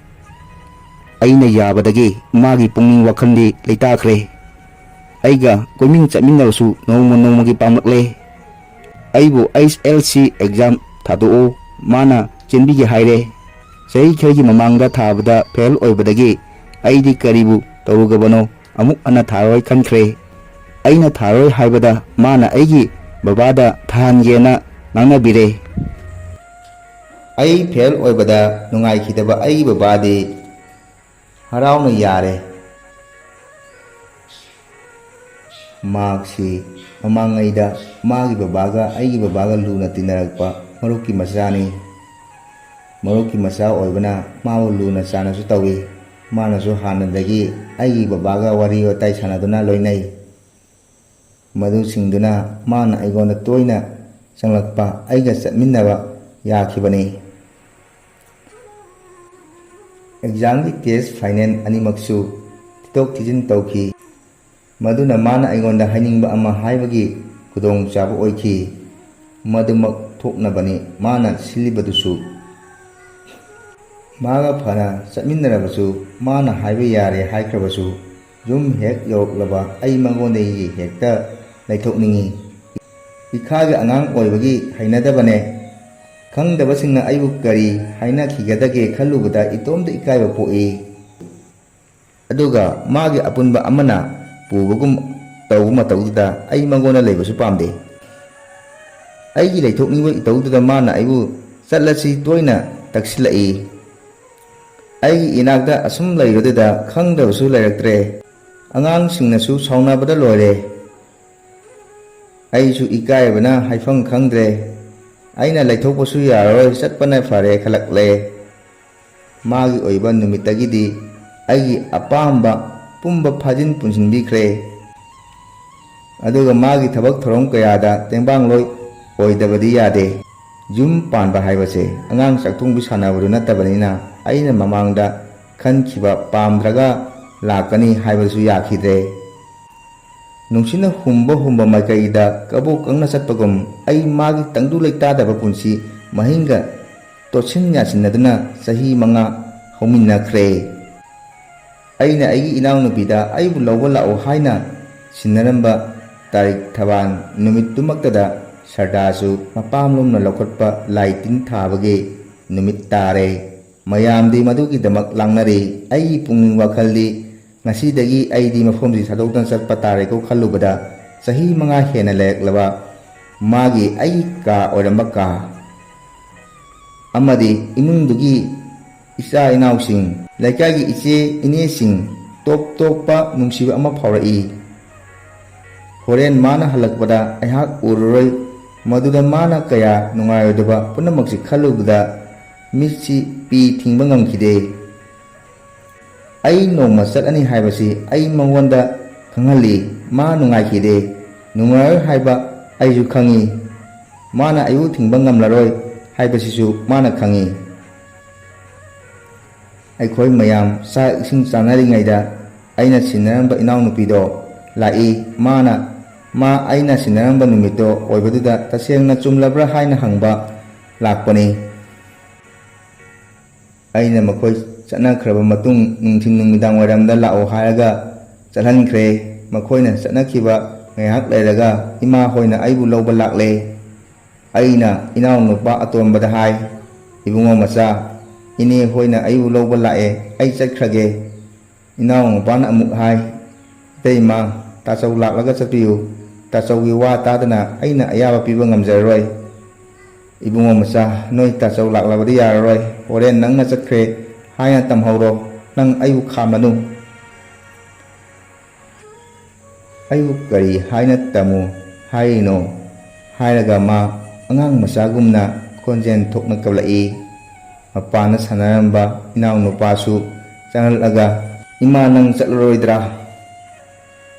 ꯑꯩꯅ ꯌꯥꯕꯗꯒꯤ ꯃꯥꯒꯤ ꯄꯨꯛꯅꯤꯡ ꯋꯥꯈꯜꯗꯤ ꯂꯩꯇꯥꯈ꯭ꯔꯦ꯫ ꯑꯩꯒ ꯀꯣꯏꯃꯤꯟ ꯆꯠꯃꯤꯟꯅꯕꯁꯨ ꯅꯣꯡꯃ ꯅꯣꯡꯃꯒꯤ ꯄꯥꯝꯂꯛꯂꯦ꯫ ꯑꯩꯕꯨ H L C exam ꯊꯥꯗꯣꯛꯎ, ꯃꯥꯅ ꯆꯦꯟꯕꯤꯒꯦ ꯍꯥꯏꯔꯦ꯫ ꯆꯍꯤ ꯈꯔꯒꯤ ꯃꯃꯥꯡꯗ ꯊꯥꯕꯗ ꯐꯦꯜ ꯑꯣꯏꯕꯗꯒꯤ ꯑꯩꯗꯤ ꯀꯔꯤꯕꯨ ꯇꯧꯔꯨꯒꯕꯅꯣ ꯑꯃꯨꯛ ꯍꯟꯅ ꯊꯥꯔꯣꯏ ꯈꯟꯈ꯭ꯔꯦ꯫ ꯑꯩꯅ ꯊꯥꯔꯣꯏ ꯍꯥꯏꯕꯗ ꯃꯥꯅ ꯑꯩꯒꯤ ꯕꯕꯥꯗ ꯊꯥꯍꯟꯒꯦꯅ ꯉꯥꯡꯅꯕꯤꯔꯦ꯫ ꯑꯩ ꯐꯦꯜ ꯑꯣꯏꯕꯗ ꯅꯨꯡꯉꯥꯏꯈꯤꯗꯕ ꯑꯩꯒꯤ ꯕꯕꯥꯗꯤ ꯍꯔꯥꯎꯅ ꯌꯥꯔꯦ꯫ ꯃꯍꯥꯛꯁꯤ ꯃꯃꯥꯡꯉꯩꯗ ꯃꯥꯒꯤ ꯕꯕꯥꯒ ꯑꯩꯒꯤ ꯕꯕꯥꯒ ꯂꯨꯅ ꯇꯤꯟꯅꯔꯛꯄ ꯃꯔꯨꯞꯀꯤ ꯃꯆꯥꯅꯤ꯫ ꯃꯔꯨꯞꯀꯤ ꯃꯆꯥ ꯑꯣꯏꯕꯅ ꯃꯥꯕꯨ ꯂꯨꯅ ꯆꯥꯟꯅꯁꯨ ꯇꯧꯏ꯫ ꯃꯥꯅꯁꯨ ꯍꯥꯟꯅꯗꯒꯤ ꯑꯩꯒꯤ ꯕꯕꯥꯒ ꯋꯥꯔꯤ ꯋꯥꯇꯥꯏ ꯁꯥꯟꯅꯗꯨꯅ ꯂꯣꯏꯅꯩ꯫ ꯃꯗꯨꯁꯤꯡꯗꯨꯅ ꯃꯥꯅ ꯑꯩꯉꯣꯟꯗ ꯇꯣꯏꯅ ꯆꯪꯂꯛꯄ, ꯑꯩꯒ ꯆꯠꯃꯤꯟꯅꯕ ꯌꯥꯈꯤꯕꯅꯤ꯫ ꯑꯦꯛꯖꯥꯝꯒꯤ ꯇꯦꯁ ꯐꯥꯏꯅꯦꯜ ꯑꯅꯤꯃꯛꯁꯨ ꯊꯤꯗꯣꯛ ꯊꯤꯖꯤꯟ ꯇꯧꯈꯤ꯫ ꯃꯗꯨꯅ ꯃꯥꯅ ꯑꯩꯉꯣꯟꯗ ꯍꯥꯏꯅꯤꯡꯕ ꯑꯃ ꯍꯥꯏꯕꯒꯤ ꯈꯨꯗꯣꯡꯆꯥꯕ ꯑꯣꯏꯈꯤ꯫ ꯃꯗꯨꯃꯛ ꯊꯣꯛꯅꯕꯅꯤ ꯃꯥꯅ ꯁꯤꯜꯂꯤꯕꯗꯨꯁꯨ꯫ ꯃꯥꯒ ꯐꯅ ꯆꯠꯃꯤꯟꯅꯔꯕꯁꯨ, ꯃꯥꯅ ꯍꯥꯏꯕ ꯌꯥꯔꯦ ꯍꯥꯏꯈ꯭ꯔꯕꯁꯨ, ꯌꯨꯝ ꯍꯦꯛ ꯌꯧꯔꯛꯂꯕ ꯑꯩ ꯃꯉꯣꯟꯗꯒꯤ ꯍꯦꯛꯇ ꯂꯩꯊꯣꯛꯅꯤꯡꯏ꯫ ꯏꯈꯥꯒꯤ ꯑꯉꯥꯡ ꯑꯣꯏꯕꯒꯤ ꯍꯩꯅꯗꯕꯅꯦ꯫ ꯈꯪꯗꯕꯁꯤꯡꯅ ꯑꯩꯕꯨ ꯀꯔꯤ ꯍꯥꯏꯅꯈꯤꯒꯗꯒꯦ ꯈꯜꯂꯨꯕꯗ ꯏꯇꯣꯝꯇ ꯏꯀꯥꯏꯕ ꯄꯣꯛꯏ꯫ ꯑꯗꯨꯒ ꯃꯥꯒꯤ ꯑꯄꯨꯟꯕ ꯑꯃꯅ ꯄꯨꯕꯒꯨꯝ ꯇꯧꯕ ꯃꯇꯧꯗꯨꯗ ꯑꯩ ꯃꯉꯣꯟꯗ ꯂꯩꯕꯁꯨ ꯄꯥꯝꯗꯦ꯫ ꯑꯩꯒꯤ ꯂꯩꯊꯣꯛꯅꯤꯡꯕ ꯏꯇꯧꯗꯨꯗ ꯃꯥꯅ ꯑꯩꯕꯨ "ꯆꯠꯂꯁꯤ" ꯇꯣꯏꯅ ꯇꯛꯁꯤꯜꯂꯛꯏ꯫ ꯑꯩꯒꯤ ꯏꯅꯥꯛꯇ ꯑꯁꯨꯝ ꯂꯩꯕꯗꯨꯗ ꯈꯪꯗꯕꯁꯨ ꯂꯩꯔꯛꯇ꯭ꯔꯦ꯫ ꯑꯉꯥꯡꯁꯤꯡꯅꯁꯨ ꯁꯥꯎꯅꯕꯗ ꯂꯣꯏꯔꯦ꯫ ꯑꯩꯁꯨ ꯏꯀꯥꯏꯕꯅ ꯍꯥꯏꯐꯝ ꯈꯪꯗ꯭ꯔꯦ꯫ ꯑꯩꯅ ꯂꯩꯊꯣꯛꯄꯁꯨ ꯌꯥꯔꯔꯣꯏ, ꯆꯠꯄꯅ ꯐꯔꯦ ꯈꯜꯂꯛꯂꯦ꯫ ꯃꯥꯒꯤ ꯑꯣꯏꯕ ꯅꯨꯃꯤꯠꯇꯒꯤꯗꯤ ꯑꯩꯒꯤ ꯑꯄꯥꯝꯕ ꯄꯨꯝꯕ ꯐꯥꯖꯤꯟ ꯄꯨꯟꯁꯤꯟꯕꯤꯈ꯭ꯔꯦ꯫ ꯑꯗꯨꯒ ꯃꯥꯒꯤ ꯊꯕꯛ ꯊꯧꯔꯝ ꯀꯌꯥꯗ ꯇꯦꯡꯕꯥꯡꯂꯣꯏ ꯑꯣꯏꯗꯕꯗꯤ ꯌꯥꯗꯦ꯫ ꯌꯨꯝ ꯄꯥꯟꯕ ꯍꯥꯏꯕꯁꯦ ꯑꯉꯥꯡ ꯆꯥꯛꯊꯣꯡꯕꯤ ꯁꯥꯟꯅꯕꯗꯨ ꯅꯠꯇꯕꯅꯤꯅ, ꯑꯩꯅ ꯃꯃꯥꯡꯗ ꯈꯟꯈꯤꯕ ꯄꯥꯝꯗ꯭ꯔꯒ ꯂꯥꯛꯀꯅꯤ ꯍꯥꯏꯕꯁꯨ ꯌꯥꯈꯤꯗ꯭ꯔꯦ꯫ ꯅꯨꯡꯁꯤꯠꯅ ꯍꯨꯝꯕ ꯍꯨꯝꯕ ꯃꯥꯏꯀꯩꯗ ꯀꯕꯣꯛ ꯀꯪꯅ ꯆꯠꯄꯒꯨꯝ, ꯑꯩ ꯃꯥꯒꯤ ꯇꯪꯗꯨ ꯂꯩꯇꯥꯗꯕ ꯄꯨꯟꯁꯤ ꯃꯍꯤꯡꯒ ꯇꯣꯠꯁꯤꯟ ꯌꯥꯁꯤꯟꯅꯗꯨꯅ ꯆꯍꯤ ꯃꯉꯥ ꯍꯧꯃꯤꯟꯅꯈ꯭ꯔꯦ꯫ ꯑꯩꯅ ꯑꯩꯒꯤ ꯏꯅꯥꯎꯅꯨꯄꯤꯗ ꯑꯩꯕꯨ ꯂꯧꯕ ꯂꯥꯛꯎ ꯍꯥꯏꯅ ꯁꯤꯟꯅꯔꯝꯕ ꯇꯥꯔꯤꯛ ꯊꯕꯥꯟ ꯅꯨꯃꯤꯠꯇꯨꯃꯛꯇꯗ ꯁꯔꯗꯥꯁꯨ ꯃꯄꯥꯝꯂꯣꯝꯅ ꯂꯧꯈꯠꯄ ꯂꯥꯏ ꯇꯤꯟ ꯊꯥꯕꯒꯤ ꯅꯨꯃꯤꯠ ꯇꯥꯔꯦ꯫ ꯃꯌꯥꯝꯗꯤ ꯃꯗꯨꯒꯤꯗꯃꯛ ꯂꯥꯡꯅꯔꯤ꯫ ꯑꯩꯒꯤ ꯄꯨꯛꯅꯤꯡ ꯋꯥꯈꯜꯗꯤ ꯉꯁꯤꯗꯒꯤ ꯑꯩꯗꯤ ꯃꯐꯝꯁꯤ ꯊꯥꯗꯣꯛꯇꯨꯅ ꯆꯠꯄ ꯇꯥꯔꯦꯀꯣ ꯈꯜꯂꯨꯕꯗ, ꯆꯍꯤ ꯃꯉꯥ ꯍꯦꯟꯅ ꯂꯩꯔꯛꯂꯕ ꯃꯥꯒꯤ ꯑꯩꯒꯤ ꯀꯥ ꯑꯣꯏꯔꯝꯕ ꯀꯥ ꯑꯃꯗꯤ ꯏꯃꯨꯡꯗꯨꯒꯤ ꯏꯆꯥ ꯏꯅꯥꯎꯁꯤꯡ, ꯂꯩꯀꯥꯏꯒꯤ ꯏꯆꯦ ꯏꯅꯦꯁꯤꯡ, ꯇꯣꯞ ꯇꯣꯞꯄ ꯅꯨꯡꯁꯤꯕ ꯑꯃ ꯐꯥꯎꯔꯛꯏ꯫ ꯍꯣꯔꯦꯟ ꯃꯥꯅ ꯍꯜꯂꯛꯄꯗ ꯑꯩꯍꯥꯛ ꯎꯔꯔꯣꯏ꯫ ꯃꯗꯨꯗ ꯃꯥꯅ ꯀꯌꯥ ꯅꯨꯡꯉꯥꯏꯔꯣꯏꯗꯕ ꯄꯨꯝꯅꯃꯛꯁꯤ ꯈꯜꯂꯨꯕꯗ ꯃꯤꯠꯁꯤ ꯄꯤ ꯊꯤꯡꯕ ꯉꯝꯈꯤꯗꯦ꯫ ꯑꯩ ꯅꯣꯡꯃ ꯆꯠꯂꯅꯤ ꯍꯥꯏꯕꯁꯤ ꯑꯩ ꯃꯉꯣꯟꯗ ꯈꯪꯍꯜꯂꯤ꯫ ꯃꯥ ꯅꯨꯡꯉꯥꯏꯈꯤꯗꯦ꯫ ꯅꯨꯡꯉꯥꯏꯔꯣꯏ ꯍꯥꯏꯕ ꯑꯩꯁꯨ ꯈꯪꯏ꯫ ꯃꯥꯅ ꯑꯩꯕꯨ ꯊꯤꯡꯕ ꯉꯝꯂꯔꯣꯏ ꯍꯥꯏꯕꯁꯤꯁꯨ ꯃꯥꯅ ꯈꯪꯏ꯫ ꯑꯩꯈꯣꯏ ꯃꯌꯥꯝ ꯆꯥꯛ ꯏꯁꯤꯡ ꯆꯥꯅꯔꯤꯉꯩꯗ ꯑꯩꯅ ꯁꯤꯟꯅꯔꯝꯕ ꯏꯅꯥꯎꯅꯨꯄꯤꯗꯣ ꯂꯥꯛꯏ꯫ ꯃꯥꯅ, ꯃꯥ ꯑꯩꯅ ꯁꯤꯟꯅꯔꯝꯕ ꯅꯨꯃꯤꯠꯇꯣ ꯑꯣꯏꯕꯗꯨꯗ ꯇꯁꯦꯡꯅ ꯆꯨꯝꯂꯕ꯭ꯔꯥ ꯍꯥꯏꯅ ꯍꯪꯕ ꯂꯥꯛꯄꯅꯤ꯫ ꯑꯩꯅ ꯃꯈꯣꯏ ꯆꯠꯅꯈ꯭ꯔꯕ ꯃꯇꯨꯡ ꯅꯨꯡꯊꯤꯜ ꯅꯨꯃꯤꯗꯥꯡ ꯋꯥꯏꯔꯝꯗ ꯂꯥꯛꯑꯣ ꯍꯥꯏꯔꯒ ꯆꯠꯍꯟꯈ꯭ꯔꯦ꯫ ꯃꯈꯣꯏꯅ ꯆꯠꯅꯈꯤꯕ ꯉꯥꯏꯍꯥꯛ ꯂꯩꯔꯒ ꯏꯃꯥ ꯍꯣꯏꯅ ꯑꯩꯕꯨ ꯂꯧꯕ ꯂꯥꯛꯂꯦ꯫ ꯑꯩꯅ ꯏꯅꯥꯎꯅꯨꯄꯥ ꯑꯇꯣꯝꯕꯗ ꯍꯥꯏ, "ꯏꯕꯨꯡꯉꯣ ꯃꯆꯥ, ꯏꯅꯦ ꯍꯣꯏꯅ ꯑꯩꯕꯨ ꯂꯧꯕ ꯂꯥꯛꯑꯦ, ꯑꯩ ꯆꯠꯈ꯭ꯔꯒꯦ꯫" ꯏꯅꯥꯎꯅꯨꯄꯥꯅ ꯑꯃꯨꯛ ꯍꯥꯏ, "ꯏꯇꯩꯃ, ꯇꯥꯆꯧ ꯂꯥꯛꯂꯒ ꯆꯠꯄꯤꯌꯨ꯫ ꯇꯥꯆꯧꯒꯤ ꯋꯥ ꯇꯥꯗꯅ ꯑꯩꯅ ꯑꯌꯥꯕ ꯄꯤꯕ ꯉꯝꯖꯔꯔꯣꯏ꯫ ꯏꯕꯨꯡꯉꯣ ꯃꯆꯥ, ꯅꯣꯏ ꯇꯥꯆꯧ ꯂꯥꯛꯂꯕꯗꯤ ꯌꯥꯔꯔꯣꯏ꯫ ꯍꯣꯔꯦꯟ ꯅꯪꯅ ꯆꯠꯈ꯭ꯔꯦ ꯍꯥꯏꯅ ꯇꯝꯍꯧꯔꯣ꯫ ꯅꯪ ꯑꯩꯕꯨ ꯈꯥꯝꯃꯅꯨ꯫" ꯑꯩꯕꯨ ꯀꯔꯤ ꯍꯥꯏꯅ ꯇꯝꯃꯨ ꯍꯥꯏꯔꯤꯅꯣ? ꯍꯥꯏꯔꯒ ꯃꯥ ꯑꯉꯥꯡ ꯃꯆꯥꯒꯨꯝꯅ ꯈꯣꯟꯖꯦꯜ ꯊꯣꯛꯅ ꯀꯞꯂꯛꯏ꯫ ꯃꯄꯥꯟꯗ ꯁꯥꯟꯅꯔꯝꯕ ꯏꯅꯥꯎꯅꯨꯄꯥꯁꯨ ꯆꯪꯂꯛꯂꯒ, "ꯏꯃꯥ, ꯅꯪ ꯆꯠꯂꯔꯣꯏꯗ꯭ꯔꯥ?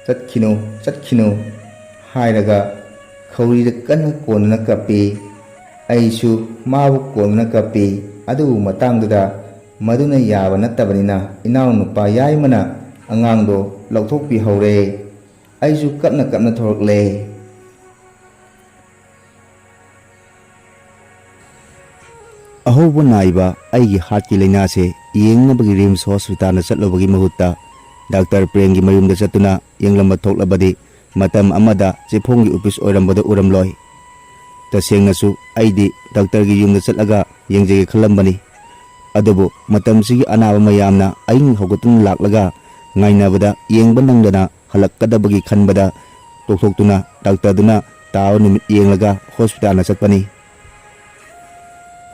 ꯆꯠꯈꯤꯅꯨ, ꯆꯠꯈꯤꯅꯨ" ꯍꯥꯏꯔꯒ ꯈꯧꯔꯤꯗ ꯀꯟꯅ ꯀꯣꯟꯗꯨꯅ ꯀꯞꯄꯤ꯫ ꯑꯩꯁꯨ ꯃꯥꯕꯨ ꯀꯣꯟꯗꯨꯅ ꯀꯞꯄꯤ꯫ ꯑꯗꯨꯕꯨ ꯃꯇꯥꯡꯗꯨꯗ ꯃꯗꯨꯅ ꯌꯥꯕ ꯅꯠꯇꯕꯅꯤꯅ ꯏꯅꯥꯎꯅꯨꯄꯥ ꯌꯥꯏꯃꯅ ꯑꯉꯥꯡꯗꯣ ꯂꯧꯊꯣꯛꯄꯤꯍꯧꯔꯦ꯫ ꯑꯩꯁꯨ ꯀꯞꯅ ꯀꯞꯅ ꯊꯣꯔꯛꯂꯦ꯫ ꯑꯍꯧꯕ ꯅꯥꯏꯕ ꯑꯩꯒꯤ ꯍꯥꯔꯠꯀꯤ ꯂꯥꯏꯅꯥꯁꯦ ꯌꯦꯡꯅꯕꯒꯤ ꯔꯤꯝꯁ ꯍꯣꯁꯄꯤꯇꯥꯜꯗ ꯆꯠꯂꯨꯕꯒꯤ ꯃꯍꯨꯠꯇ ꯗꯥꯛꯇꯔ ꯄ꯭ꯔꯦꯝꯒꯤ ꯃꯌꯨꯝꯗ ꯆꯠꯇꯨꯅ ꯌꯦꯡꯂꯝꯕ ꯊꯣꯛꯂꯕꯗꯤ ꯃꯇꯝ ꯑꯃꯗ ꯆꯦꯐꯣꯡꯒꯤ ꯑꯣꯐꯤꯁ ꯑꯣꯏꯔꯝꯕꯗ ꯎꯔꯝꯂꯣꯏ꯫ ꯇꯁꯦꯡꯅꯁꯨ ꯑꯩꯗꯤ ꯗꯥꯛꯇꯔꯒꯤ ꯌꯨꯝꯗ ꯆꯠꯂꯒ ꯌꯦꯡꯖꯒꯦ ꯈꯜꯂꯝꯕꯅꯤ꯫ ꯑꯗꯨꯕꯨ ꯃꯇꯝꯁꯤꯒꯤ ꯑꯅꯥꯕ ꯃꯌꯥꯝꯅ ꯑꯍꯤꯡ ꯍꯧꯒꯠꯇꯨꯅ ꯂꯥꯛꯂꯒ ꯉꯥꯏꯅꯕꯗ ꯌꯦꯡꯕ ꯅꯪꯗꯅ ꯍꯜꯂꯛꯀꯗꯕꯒꯤ ꯈꯟꯕꯗ ꯇꯣꯛꯊꯣꯛꯇꯨꯅ ꯗꯥꯛꯇꯔꯗꯨꯅ ꯇꯥꯕ ꯅꯨꯃꯤꯠ ꯌꯦꯡꯂꯒ ꯍꯣꯁꯄꯤꯇꯥꯜꯗ ꯆꯠꯄꯅꯤ꯫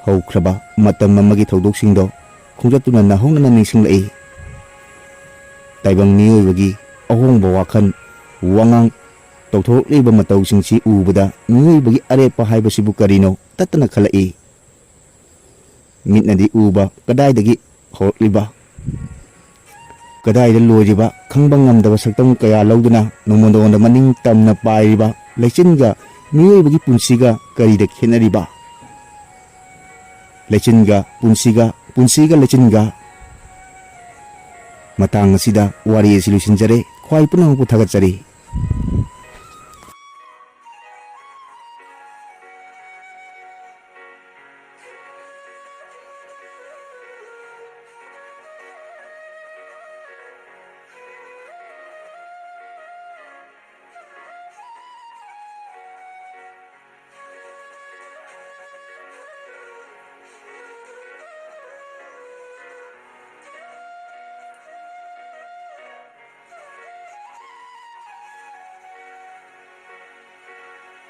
ꯍꯧꯈ꯭ꯔꯕ ꯃꯇꯝ ꯑꯃꯒꯤ ꯊꯧꯗꯣꯛꯁꯤꯡꯗꯣ ꯈꯣꯡꯆꯠꯇꯨꯅ ꯅꯧꯍꯧꯅꯅ ꯅꯤꯡꯁꯤꯡꯂꯛꯏ꯫ ꯇꯥꯏꯕꯪ ꯃꯤꯑꯣꯏꯕꯒꯤ ꯑꯍꯣꯡꯕ ꯋꯥꯈꯜ, ꯋꯥꯉꯥꯡ, ꯇꯧꯊꯣꯔꯛꯂꯤꯕ ꯃꯇꯧꯁꯤꯡꯁꯤ ꯎꯕꯗ ꯃꯤꯑꯣꯏꯕꯒꯤ ꯑꯔꯦꯞꯄ ꯍꯥꯏꯕꯁꯤꯕꯨ ꯀꯔꯤꯅꯣ ꯇꯠꯇꯅ ꯈꯜꯂꯛꯏ꯫ ꯃꯤꯠꯅꯗꯤ ꯎꯕ ꯀꯗꯥꯏꯗꯒꯤ ꯍꯧꯔꯛꯂꯤꯕ? ꯀꯗꯥꯏꯗ ꯂꯣꯏꯔꯤꯕ ꯈꯪꯕ ꯉꯝꯗꯕ ꯁꯛꯇꯝ ꯀꯌꯥ ꯂꯧꯗꯨꯅ ꯅꯣꯡꯃ ꯅꯣꯡꯃꯗ ꯃꯅꯤꯡ ꯇꯝꯅ ꯄꯥꯏꯔꯤꯕ ꯂꯩꯆꯤꯟꯒ ꯃꯤꯑꯣꯏꯕꯒꯤ ꯄꯨꯟꯁꯤꯒ ꯀꯔꯤꯗ ꯈꯦꯠꯅꯔꯤꯕ? ꯂꯩꯆꯤꯟꯒ ꯄꯨꯟꯁꯤꯒ, ꯄꯨꯟꯁꯤꯒ ꯂꯩꯆꯤꯟꯒ꯫ ꯃꯇꯥꯡ ꯑꯁꯤꯗ ꯋꯥꯔꯤ ꯑꯁꯤ ꯂꯣꯏꯁꯤꯟꯖꯔꯦ꯫ ꯈ꯭ꯋꯥꯏ ꯄꯨꯝꯅꯃꯛꯄꯨ ꯊꯥꯒꯠꯆꯔꯤ꯫